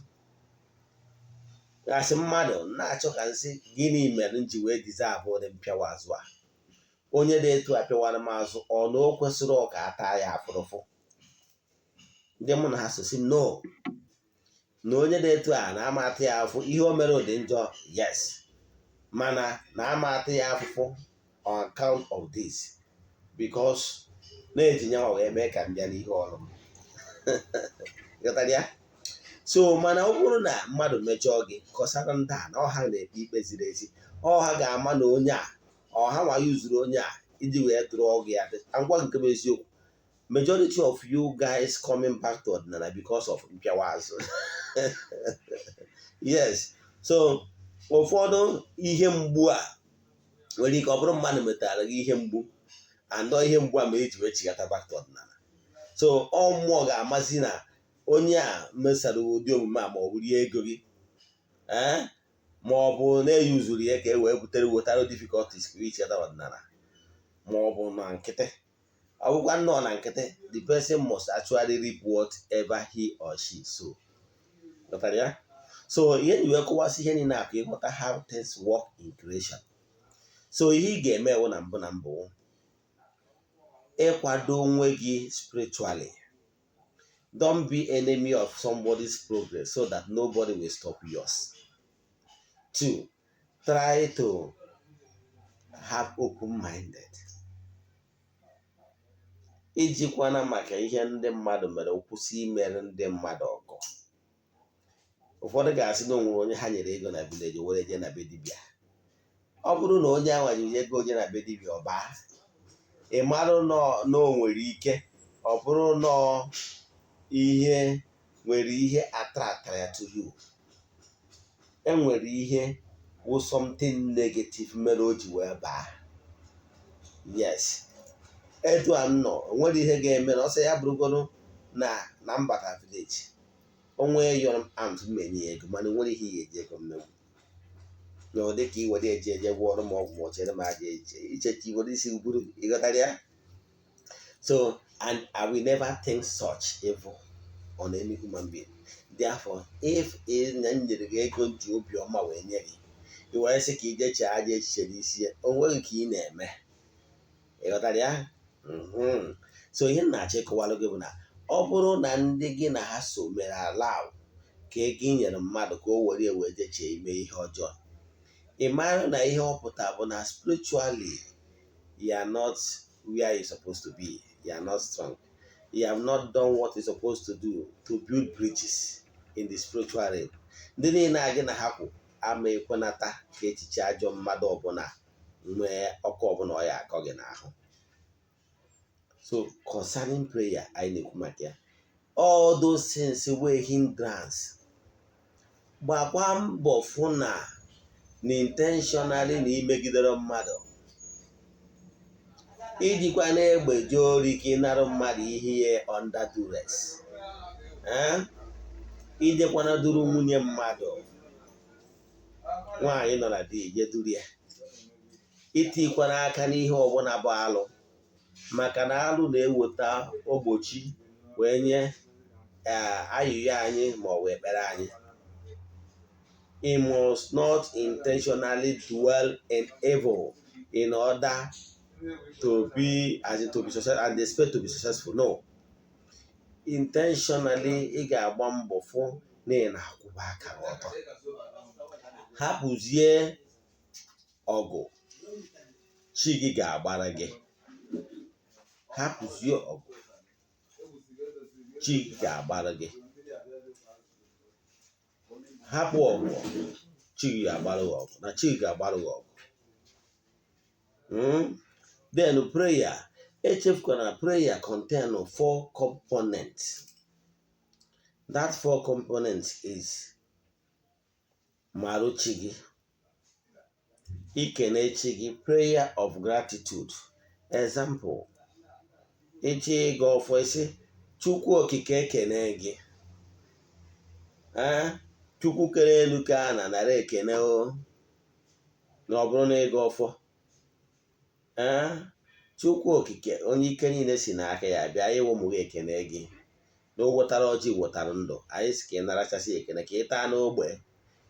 gasị mmadụ na-achọ ka nsị gịnị mere m ji wee deserve ụdị mpịawa azụ a? Onye dị etu a pịawara m azụ, ọ na o kwesịrị ọ ka a taa ya afụrụfụ? Ndị mụ na ha so si no, na onye dị etu a na-ama atụ ya afụ. Ihe o mere dị njọ, yes, mana na-ama atụ ya afụfụ on account of this, because na-eji nyanwa wee mee ka m bịa n'ihu ọrụ m. Ghọtara ya? So mana ọ bụrụ na mmadụ mejọọ gị, kọsara ndị a na ọha na-ekpe ikpe ziri ezi. Ọha ga-ama na onye a ọha nwa yuzuru onye a iji wee tụrụ ọgụ ya. Ngwa, nke bụ eziokwu, majority of you guys coming back to ọdịnala because of mpịawa azụ, yes. So ụfọdụ ihe mgbu a nwere ike ọ bụrụ mmadụ metara gị ihe mgbu andọ, ihe mgbu a ma eji wee chigata back to ọdịnala. So ọ mmụọ ga-amazi na onye a mesara ụdị omume a, ma ọ bụ rie ego gị. Ee, ma ọ bụ na-eyuzuru ya ka e wee butere wetara difficulties ka icheta ọdịnala, ma ọ bụ na nkịtị. Ọ bụkwa nnọọ na nkịtị, the person must actually reap whatever he or she sow. Ghọtara ya? So ihe ji wee kọwasị ihe niile akụ, ịghọta how things work in creation. So ihe ị ga-eme wụ, na mbụ na mbụ, ịkwado onwe gị spiritually. Don't be enemy of somebody's progress so that nobody will stop yours. Two, try to have open minded. Ijikwana maka ihe ndị mmadụ mere kwụsị imere ndị mmadụ ọgọ. Ụfọdụ ga-asị na o nwere onye ha nyere ego na village were jee na be dibịa. Ọ bụrụ na onye ahụ nyere ego jee na be dibịa, ọ baa, ị marụ na o nwere ike ọ bụrụ na ihe nwere ihe attractara ya to you. Enwere ihe wụ something negative mere o ji wee baa. Yes, etu a m nọ, onwere ihe ga-eme na ọsọ ya bụrụgodu na mbata village, onwe yọrọ m alms, m enye ya ego, mana onwere ihe ya eji ego mmegbu na ọ dị ka iwere eji eje gwọọrọ m ọgwụ ma ọ chere m aja eche ichecha iwere isi buru. Ịghọtara ya? So, and I will never think such evil on any human being. Therefore, if na m nyere gị ego ji obiọma wee nye gị, i wee sị ka ije chee aja echiche n'isi ya, o nweghị ka ị na-eme. Ịghọtara ya? So ihe m na-achọ ịkọwalụ gị bụ na ọ bụrụ na ndị gị na ha so mere allow ka ego ị nyere mmadụ ka o were wee jechee ime ihe ọjọọ, ị mara na ihe ọ pụtara bụ na spiritually you are not where you're supposed to be. You are not strong. You have not done what you're supposed to do to build bridges in the spiritual realm. Ndị niile a gị na ha kwụ ama ekwenata ka echiche ajọ mmadụ ọbụla nwee ọkụ ọbụla ọ ya akọ gị n'ahụ. So concerning prayer anyị na-ekwu maka ya, all those things were hindrance. Gbakwa mbọ fụ na intentionally na imegidere mmadụ, ijikwa na-egbe jee ori ka ịnarụ mmadụ ihe under duress, ijekwana duru nwunye mmadụ, nwaanyị nọ na di, je duru ya, itikwana aka n'ihe ọbụla bụ alụ, maka na alụ na-eweta ogbochi wee nye ayụyọ anyị ma ọ bụ ekpere anyị. You must not intentionally dwell in evil in order to be, as in to be successful and expect to be successful. No, intentionally, ị ga-agba mbọ fụ na ị na-akwụba aka gị ọtọ. Hapụzie ọgụ, chi gị ga-agbara gị. Hapụzie ọgụ, chi gị ga-agbara gị. Hapụ ọgụ, chi gị ga-agbara gị ọgụ, na chi gị ga-agbara gị ọgụ. Then prayer, echefukwana na prayer contain four components. That four components is marụ chi gị, ikene chi gị, prayer of gratitude. Example, ịchọ ịga ọfọ, isi Chukwu Okike ekene gị, ee, Chukwu kere elu ka a na nara ekene o. Na ọ bụrụ na ịga ọfọ, ee, Chukwu Okike, onye ike niile si n'aka ya bịa, ịwụ ụmụ gị ekene gị na o wetara ọjị, wetara ndụ anyị, si ka ị narachasị ekene, ka ị taa n'ogbe,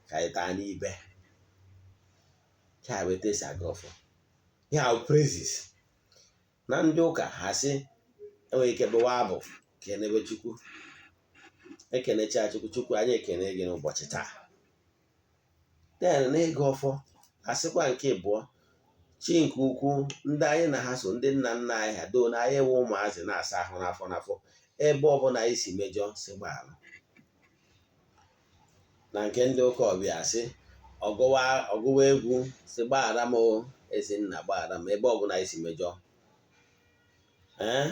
ka anyị taa n'ibe ya. Bụ etu esi aga ọfọ ya bụ praises. Na ndị ụka ha sị enwere ike bụwa abụ kenebe Chukwu, ekenecha Chukwu, Chukwu anyị ekene gị n'ụbọchị taa. Then n'ịga ọfọ, asịkwa nke ịbụọ, chi nke ukwu, ndị anyị na ha so, ndị nna nna anyị ha doo na anyị ewe ụmụazị na-asa ahụ n'afọ n'afọ, ebe ọbụla anyị si mejọ, si gbaalụ. Na nke ndị ụka ọbịa, sị ọgụwa egwu, si gbaghara m ezinna, gbaghara m ebe ọbụla anyị si mejọ. Ee,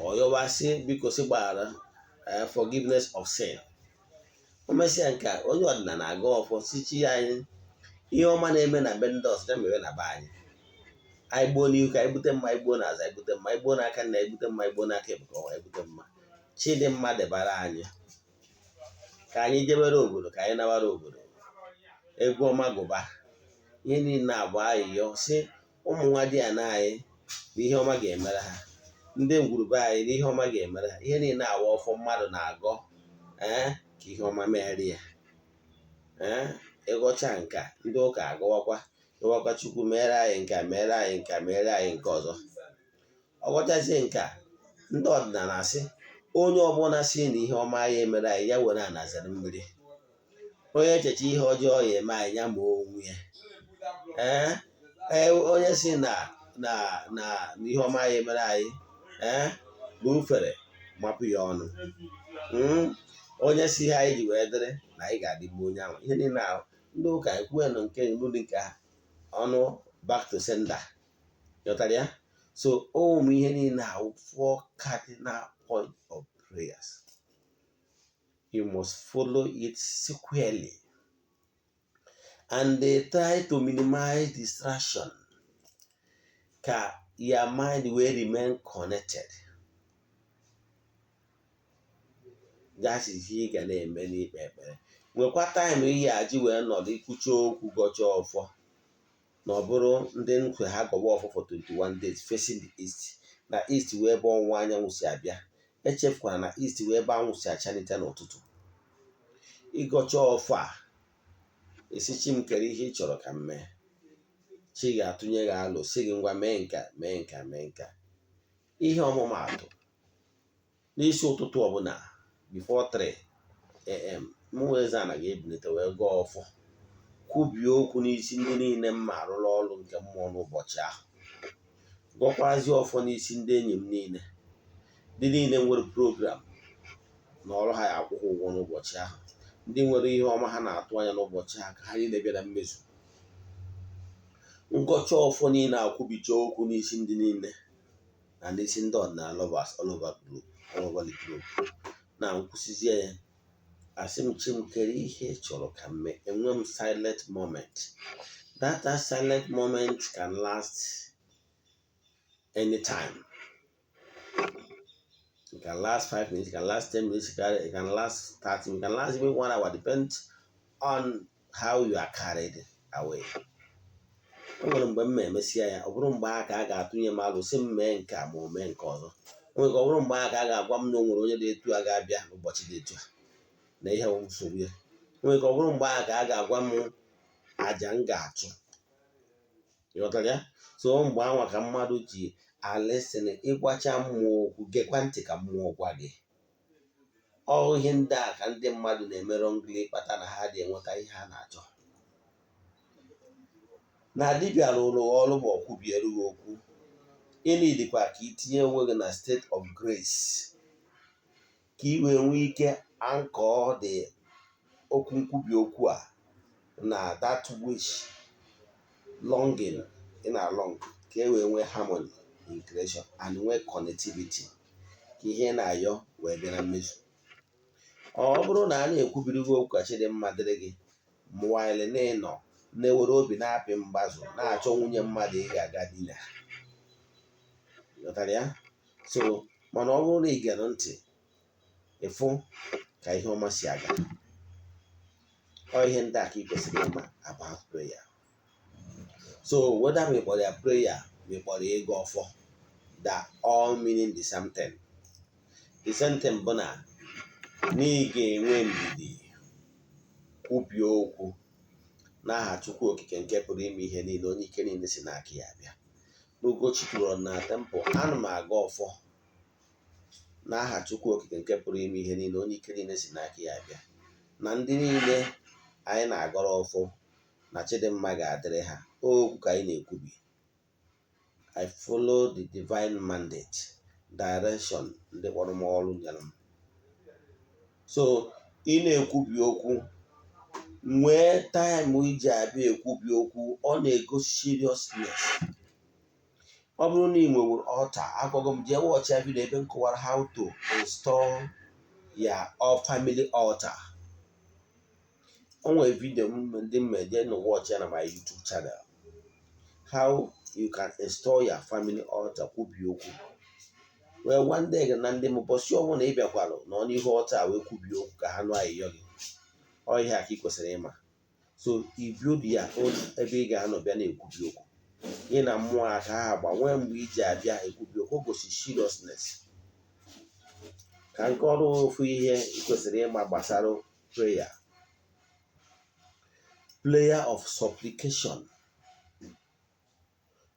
ọyọwasị biko si gbaghara, forgiveness of sin. O mesịa nke a, onye ọdịnala aga ọfọ si chi anyị, ihe ọma na-eme na be ndị ọzọ ya mere na be anyị. Anyị gbuo n'ihu ka anyị bute mma, anyị gbuo n'azụ anyị bute mma, anyị gbuo n'aka nna anyị bute mma, anyị gbuo n'aka ebuka ọnwa anyị bute mma. Chi dị mma debara anyị ka anyị jebere obodo, ka anyị nawara obodo. Egwu ọma gụba. Ihe niile a bụ ayịyọ sị ụmụ nwa di ya na anyị na ihe ọma ga-emere ha, ndị ngwurube anyị na ihe ọma ga-emere ha. Ihe niile awa ọfọ mmadụ na-agọ, ee, ka ihe ọma mere ya. Ee, ịgọcha nka, ndị ụka agọwakwa, ịwakwa Chukwu mere anyị nka, mere anyị nka, mere anyị nke ọzọ. Ọ gọchazie nke a, ndị ọdịnala asị onye ọbụla si na ihe ọma ya emere anyị, ya were anazere mmiri. Onye echeche ihe ọjọọ ya eme anyị, ya ma onwe ya. Ee, onye si na ihe ọma ya emere anyị, ee, bụ ufere mapụ ya ọnụ. Onye si ihe anyị ji wee dịrị na anyị ga-adịgbu onye ahụ. Ihe niile ahụ ndị ụka ekwuenụ nke ndị nke ha ọnụ, back to sender. Ghọtara ya? So ụmụ ihe niile ahụ, four cardinal point of prayers, you must follow it squarely and they try to minimize distraction ka your mind will remain connected. That is ihe ị ga na-eme n'ikpe ekpere. Nwekwa time ihe aji wee nọdụ ikwuchi okwu, gọchaa ọfọ. Na ọ bụrụ ndị nkwe ha gọwa ọfọ for 21 days facing the east, na east wee ebe ọwụwa anyanwụ si abịa. Echefukwara na east wee ebe anwụ si achalite n'ụtụtụ. Ịgọcha ọfọ a, esi chi m kere ihe ị chọrọ ka m mee. Chi ga-atụnye gị alụ, si gị ngwa, mee nka, mee nka, mee nka. Ihe ọmụmaatụ, n'isi ụtụtụ ọbụla before 3 a.m., mụ Eze-Ana ga-ebilite wee gọọ ọfọ, kwubie okwu n'isi ndị niile m ma arụrụ ọrụ nke mmụọ n'ụbọchị ahụ, gọkwazie ọfọ n'isi ndị enyi m niile, ndị niile nwere program na ọrụ ha ya akwụkwọ ụgwọ n'ụbọchị ahụ, ndị nwere ihe ọma ha na-atụ anya n'ụbọchị ahụ, ka ha niile bịa na mmezu. Ngọcha ọfọ niile, akwụbicha okwu n'isi ndị niile na n'isi ndị ọdịnala lovers all over globe, all over the globe. Na nkwụsịzie ya, asị m chi m kere ihe ị chọrọ ka m mee. Enwe m silent moment. That silent moment can last anytime. It can last 5 minutes, it can last 10 minutes, it can last 30 minutes, it can last even one hour, depends on how you are carried away. O nwere mgbe m ma emesịa ya, ọ bụrụ mgbe aka a ga-atụnye m alụ sị m mee nke a ma o mee nke ọzọ. O nwere ka ọ bụrụ mgbe aka a ga-agwa m na o nwere onye dị etu a ga-abịa n'ụbọchị dị etu a na ihe bụ nsogbu ya. O nwere ka ọ bụrụ mgbe aka a ga-agwa m àjà m ga-achụ. Ịghọtara ya? So mgbe anwa ka mmadụ ji alịsịn ịgwacha mmụọ okwu, gekwa ntị ka mmụọ gwa gị. Ọ ihe ndị a ka ndị mmadụ na-eme wrongly, kpata na ha dị enweta ihe ha na-achọ. Na dibịa rụrụ ọrụ ma ọ kwubiere gị okwu, ịnidikwa ka itinye onwe gị na state of grace ka ị wee nwee ike anchor the okwu nkwubi okwu a na that wish, longing ị na-along, ka e wee nwee harmony in creation and nwee connectivity, ka ihe ị na-ayọ wee bịa na mmezu. Ọ bụrụ na a na-ekwubiri gị okwu ka chi dị mma dịrị gị, while na ịnọ na-ewere obi na-apị mgbazụ na-achọ nwunye mmadụ ị ga-aga dina. Ghọtara ya? So mana ọ bụrụ na ị gere ntị, ịfụ ka ihe ọma si aga. Ọ ihe ndị a ka ị kwesịrị ịma about prayer. So whether ma ị kpọrọ ya prayer, ma ị kpọrọ ya ịgọ ọfọ, that all meaning the same thing. The same thing bụ na ị ga-enwe ndidi kwubie okwu n'aha Chukwu Okike nke pụrụ ime ihe niile, onye ike niile si n'aka ya bịa. N'Ugochi tụrụ na temple, ana m aga ọfọ n'aha Chukwu Okike nke pụrụ ime ihe niile, onye ike niile si n'aka ya bịa, na ndị niile anyị na-agọrọ ọfọ na Chidimma ga-adịrị ha. Okwu ka anyị na-ekwubi. I follow the divine mandate, direction ndị kpọrọ m ọrụ nyere m. So ị na-ekwubi okwu, nwee time iji abịa ekwubi okwu. Ọ na-egosi seriousness. Ọ bụrụ na ị nwewuru altar, agwago m, jee watch ya video ebe m kọwara how to install your family altar. O nwere video m ndị m jee na watch ya na my YouTube channel, how you can install your family altar. Kwubi okwu wee gwa ndị gị na ndị m ụbọchị ọbụla ị bịakwalụ nọ n'ihu altar wee kwubie okwu ka ha nụ ayịyọ gị. Ọ ihe a ka ị kwesịrị ịma. So you build your own ebe ị ga-anọ bịa na-ekwubi okwu gị na mmụọ aka ha agba nwee mgbe iji abịa ekwubi okwu. O gosi seriousness ka nke ọrụ. Ofu ihe ị kwesịrị ịma gbasara prayer, prayer of supplication,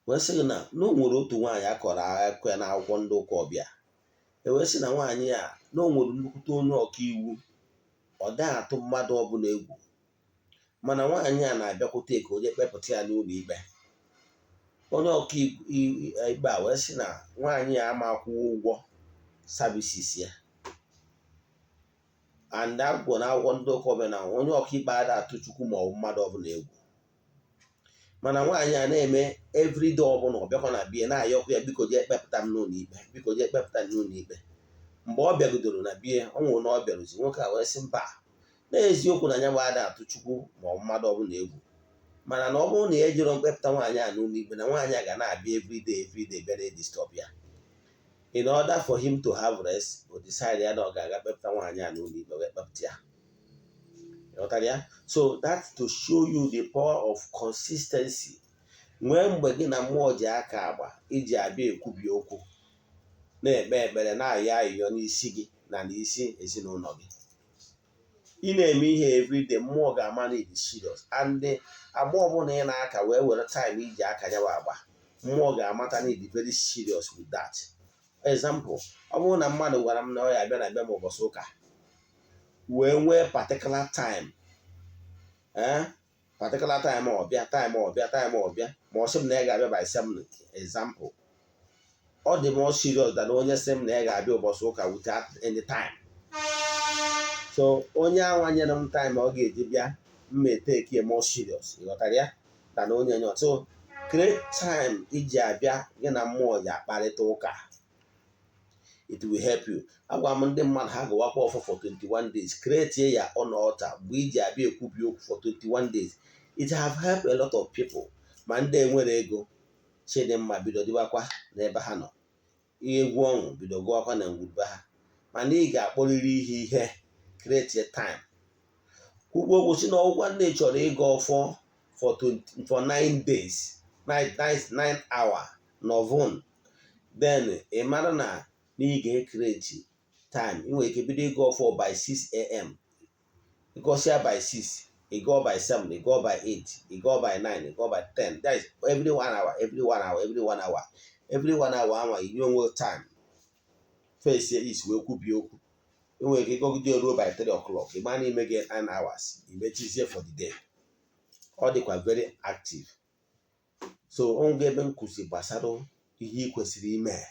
wee sị gị na o nwere otu nwaanyị a kọrọ akụkọ ya n'akwụkwọ ndị ụka ọbịa. E wee sị na nwaanyị a, na o nwere nnukwute onye ọka iwu, ọ daghị atụ mmadụ ọbụla egwu, mana nwaanyị a na-abịakwute ka onye kpepụta ya n'ụlọ ikpe. Onye ọka ikpe a wee sị na nwaanyị a ama akwụghị ụgwọ services ya. And akwụkwọ na akwụkwọ ndị ụka ọbịa na onye ọkaikpe ada atụ Chukwu ma ọ bụ mmadụ ọbụla egwu, mana nwaanyị a na-eme everyday ọbụla ọ bịakwa na bie na-ayọkwa ya, "Biko jee kpepụta m n'ụlọ ikpe, biko jee kpepụta m n'ụlọ ikpe." Mgbe ọ bịagidoro na bie, ọ nwụrụ na ọ bịaruzi, nwoke a wee sị mba, n'eziokwu na ya bụ ada atụ Chukwu ma ọ bụ mmadụ ọbụla egwu, mana na ọ bụrụ na ya ejiro mkpepụta nwaanyị a n'ụlọ ikpe, na nwaanyị a ga na-abịa everyday, everyday bịa na-edisturb ya. In order for him to have rest, o decide ya na ọ ga-aga kpepụta nwaanyị a n'ụlọ ikpe, wee kpepụta ya. Ịghọtara ya? So that's to show you the power of consistency. Nwee mgbe gị na mmụọ ji aka agba iji abịa ekwubi okwu, na-ekpe ekpere, na-ayọ ayịyọ n'isi gị na n'isi ezinụlọ gị. Ị na-eme ihe everyday, mmụọ ga-ama na ịdị serious. And agba ọbụla ị na-aka wee were time iji aka ya agba, mmụọ ga-amata na ịdị very serious with that. Example, ọ bụrụ na mmadụ gwara m na ọ ya abịa na bịa m ụbọchị ụka wee nwee particular time, ee, particular time ọbịa, time ọbịa, time ọbịa, ma ọ sị m na ya ga-abịa by 7, example, ọ dị more serious than onye sị m na ya ga-abịa ụbọchị ụka without any time. So onye anwa nyere m time ọ ga-eji bịa, mma take it more serious, ịghọtara ya, than onye nye. So create time iji abịa gị na mmụọ ji akparịta ụka. It will help you. Agwa m ndị mmadụ ha gụwakwa ọfọ for 21 days. Create ya on altar mgbe iji abịa ekwubi okwu for 21 days. It have helped a lot of people. Ma ndị enwere ego, chidimma bido dịbakwa n'ebe ha nọ, ihe egwu ọṅụ bido gụwakwa na ngwurube ha. Mana ị ga-akpọrịrị ihe create time kwukwu okwu si na ọgwụkwa ndị chọrọ ịga ọfọ for 20, for 9 days, 9 9 9 hour novon. Then ị mara na ị ga-ecreate time. Ị nwere ike bido ịga ọfọ by 6 a.m. Ịgọsịa by 6, ị gụọ by 7, ị gụọ by 8, ị gụọ by 9, ị gụọ by 10. That is every one hour, every one hour, every one hour, every one hour anwa inye onwe time face is wee kwubie okwu. Ị nwere ike ịgọgide ruo by 3 o'clock, ịgba n'ime gị 9 hours, imechizie for the day. Ọ dịkwa very active. So onwe ebe m kwụsị gbasara ihe ị kwesịrị ime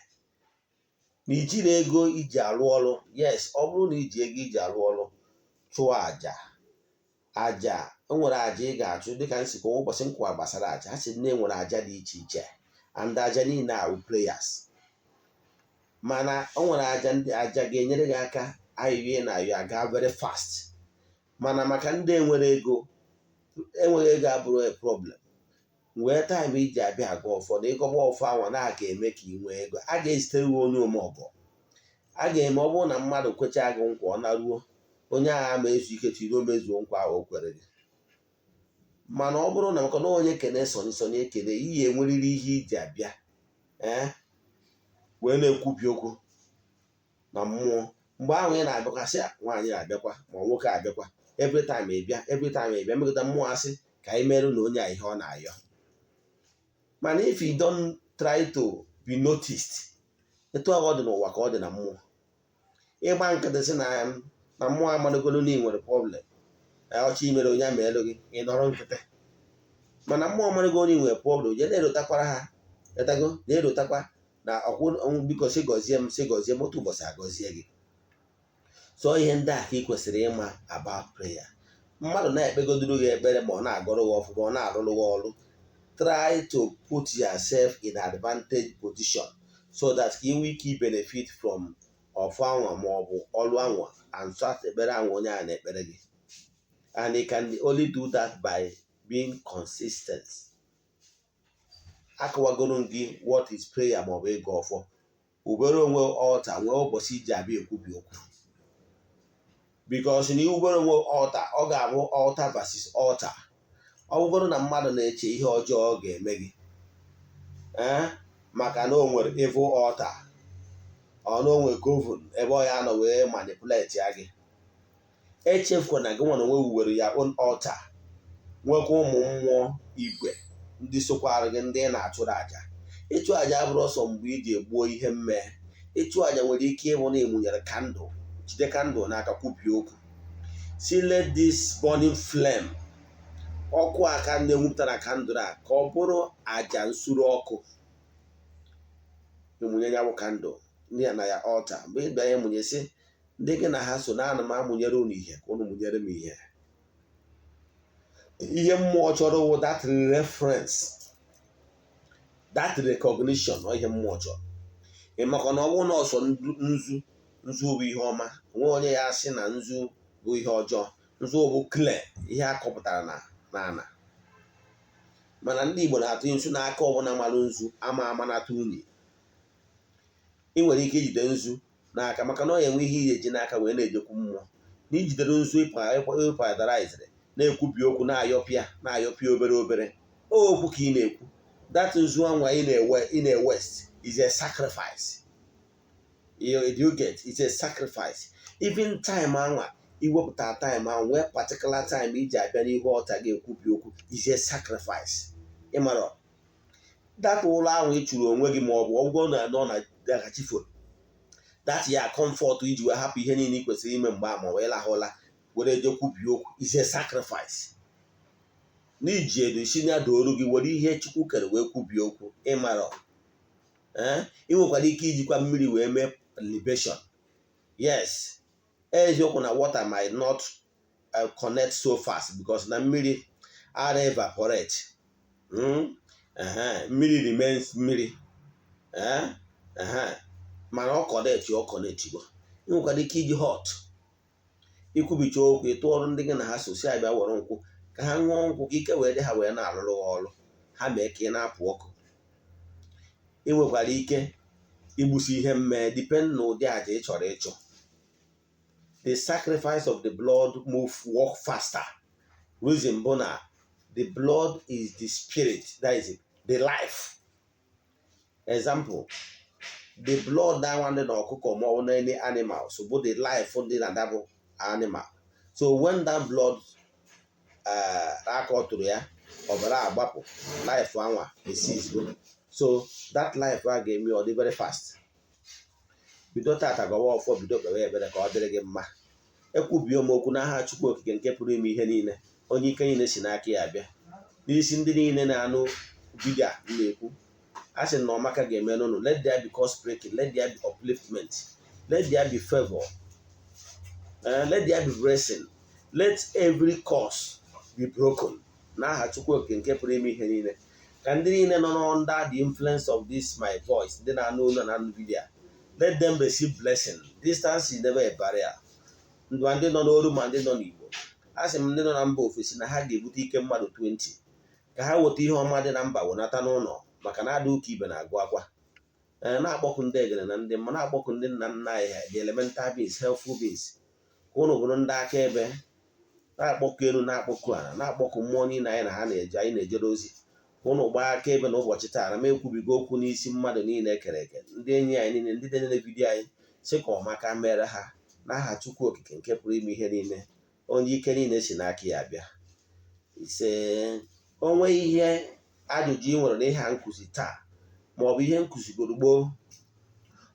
na ijiri ego iji arụ ọrụ. Yes, ọ bụrụ na iji ego iji arụ ọrụ, chụọ àjà. Àjà o nwere àjà ị ga-achụ, dịka nsikwa ụbọchị nkwa gbasara àjà, ha sị na enwere àjà dị iche iche, and àjà niile ahụ prayers. Mana o nwere àjà ndị àjà ga-enyere gị aka, ayịyọ ị na-ayọ aga very fast. Mana maka ndị enwere ego, enweghị ego abụrụ a problem. Nwee time iji abịa aga ụfọdụ ịgọba ọfọ anwa na-aga eme ka ị nwee ego. A ga-ezitere gị onye omeọgọ a ga-eme. Ọ bụrụ na mmadụ kwechaa gị nkwa, ọ naruo onye agha ma ezu ike tiri o mezuo nkwa ahụ o kwere gị. Mana ọ bụrụ na maka na onye kene sọni sọni ekene iyi, enweriri ihe iji abịa, ee, wee na-ekwubi okwu na mmụọ. Mgbe ahụ ị na-abịakwasị nwaanyị abịakwa ma nwoke abịakwa, every time ị bịa, every time ị bịa, megụta mmụọ asị ka anyị merụ na onye a ihe ọ na-ayọ. Mana if you don't try to be noticed, etu ahụ ọ dị n'ụwa ka ọ dị na mmụọ. Ịgba nkịtị sị na mmụọ amadogolo na ị nwere problem, ọchị imere onye ama elu gị, ị nọrọ nkịtị. Mana mmụọ amadogolo na ị nwere problem, je na-erotakwara ha etago, na-erotakwa na ọkwụ, "Biko sị gọzie m, sị gọzie m." Otu ụbọchị agọzie gị. So ihe ndị a ka ị kwesịrị ịma about prayer. Mmadụ na-ekpegodoro gị ekpere, ma ọ na-agọrọ gị ọfụma, ọ na-arụrụ gị ọrụ, try to put yourself in advantage position so that ka ị nwee ike benefit from ọfụ anwa ma ọ bụ ọrụ anwa and start ekpere anwa onye a na-ekpere gị. And you can only do that by being consistent. Akọwagoro m gị what is prayer ma ọ bụ ịgọ ọfọ. Ubere onwe altar, nwee ụbọchị iji abịa ekwubi okwu, because na iwubere onwe altar, ọ ga-abụ altar versus altar. Ọ bụgoro na mmadụ na-eche ihe ọjọọ ọ ga-eme gị, ee, maka na o nwere evil altar, ọ na o nwere coven ebe ọ ya nọ wee manipulate ya gị, echefukwa na gị nwere onwe wuwere ya own altar, nwekwa ụmụ mmụọ igwe ndị sokwara gị, ndị ị na-achụrụ àjà. Ịchụ àjà abụrụ ọsọ mgbe iji egbuo ihe mmee. Ịchụ àjà nwere ike ịbụ na ịmụnyere candle, jide candle n'aka, kwubie okwu si, "Let this burning flame," ọkụ aka na-enwupụta na candle a, ka ọ bụrụ àjà nsuru ọkụ. Ịmụnye ya bụ candle ndị ya na ya altar. Mgbe ị bịara ịmụnye, sị ndị gị na ha so na, "Ana m amụnyere unu ihe, ka unu mụnyere m ihe." Ihe mmụọ chọrọ wụ that reference, that recognition. Ọ ihe mmụọ chọrọ. Ị maka na ọ bụrụ na ọsọ nzu, nzu bụ ihe ọma, onwe onye ya asị na nzu bụ ihe ọjọọ. Nzu bụ clear ihe a kọpụtara na n'ana, mana ndị Igbo na-atụ nzu n'aka. Ọbụla malụ nzu ama ama nata unyi. Ị nwere ike ijide nzu n'aka, maka na ọ ya enwe ihe ị eji n'aka wee na-ejekwu mmụọ. Na ijidere nzu ịpadariziri, na-ekwubi okwu, na-ayọpịa, na-ayọpịa obere obere okwu ka ị na-ekwu, that nzu anwa ị na-ewe, ị na-waste is a sacrifice. You, do you get? It's a sacrifice. Even time anwa iwepụta, time ahụ nwee particular time iji abịa n'ihu ọta ga-ekwubi okwu is a sacrifice. Ịmara that ụlọ ahụ ị chụrụ onwe gị, ma ọ bụ ọgwụgwọ na nọ na dagachifo that ya comfort iji wee hapụ ihe niile ị kwesịrị ime mgbe a ma wee lahụ ụla were je kwubi okwu is a sacrifice. N'iji edo isi na dooru gị were ihe Chukwu kere wee kwubie okwu. Ịmara, ee, ị nwekwara ike ijikwa mmiri wee mee libation. Yes, eziokwu na water might not connect so fast because na mmiri ara evaporate. Mmiri remains mmiri, mana ọ connect, ọ connect go. Ị nwekwara ike iji hot ikwubicha okwu, ịtụ ọrụ ndị gị na ha so si abịa were nkwụ ka ha ṅụọ nkwụ, ka ike wee dị ha wee na-alụrụ ha ọrụ ha, mee ka ị na-apụ ọkụ. Ị nwekwara ike igbusi ihe mmee, depend na ụdị àjà ị chọrọ ịchụ. The sacrifice of the blood move, work faster. Reason bụ na the blood is the spirit, that is the life. Example, the blood that one dị na ọkụkọ ma ọ bụ na any animal, so bụ the life dị na that bụ animal. So when that blood aka ọ tụrụ ya, ọbara agbapụ, life anwa esizgo. So that life a ga-eme ọ dị very fast. Bido tata gọwa ọfọ, bido kpewe ekpere ka ọ dịrị gị mma. Ekwubie m okwu n'aha Chukwu Okike nke pụrụ ime ihe niile, onye ike niile si n'aka ya abịa, n'isi ndị niile na-anụ video a m na-ekwu, a sị na ọmaka ga-eme n'ụnụ. Let there be curse breaking, let there be upliftment, let there be favor, let there be blessing, let every curse be broken n'aha Chukwu Okike nke pụrụ ime ihe niile. Ka ndị niile nọ under the influence of this my voice, ndị na-anụ olu na anụ video, let them receive blessing. Distance is never a barrier. Ma ndị nọ n'oru, ma ndị nọ n'Igbo, a sị m ndị nọ na mba ofesi na ha ga-ebute ike mmadụ 20 ka ha weta ihe ọma dị na mba wenata n'ụlọ, maka na ada ụka ibe na-agụ akwa. Ee, na-akpọkụ ndị egere na ndị mma, na-akpọkụ ndị nna nna anyị ha, the elemental beings, helpful beings, ka ụnụ bụrụ ndị akaebe. Na-akpọkụ elu, na-akpọkụ ala, na-akpọkụ mmụọ niile anyị na ha na-eje, anyị na-ejere ozi, ka ụnụ gbaa akaebe na ụbọchị taa na m ekwubigo okwu n'isi mmadụ niile ekere eke, ndị enyi anyị niile, ndị na-enene video anyị, sị ka ọmaka mere ha n'aha Chukwu Okike nke pụrụ ime ihe niile, onye ike niile si n'aka ya bịa. Ise. Onwe ihe ajụjụ ị nwere n'ihe a nkụzi taa, maọbụ ihe nkụzigoro gboo,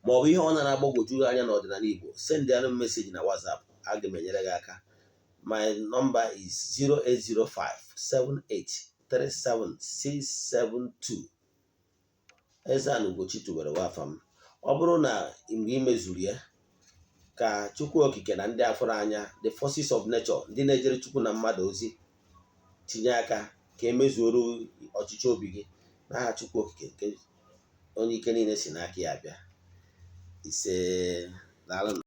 maọbụ ihe ọ na-agbagwoju anya n'ọdịnala Igbo, send anụ message na WhatsApp, aga m enyere gị aka. My number is 08057837672. Eze-Ana Ugochi tubelu afa m. Ọ bụrụ na mgbe ị mezuru ya, ka Chukwu Okike na ndị afụrụ anya, the forces of nature, ndị na-ejere Chukwu na mmadụ ozi, tinye aka ka emezuoro ọchịchị obi gị n'aha Chukwu Okike nke onye ike niile si n'aka ya bịa. Ise, daalụ.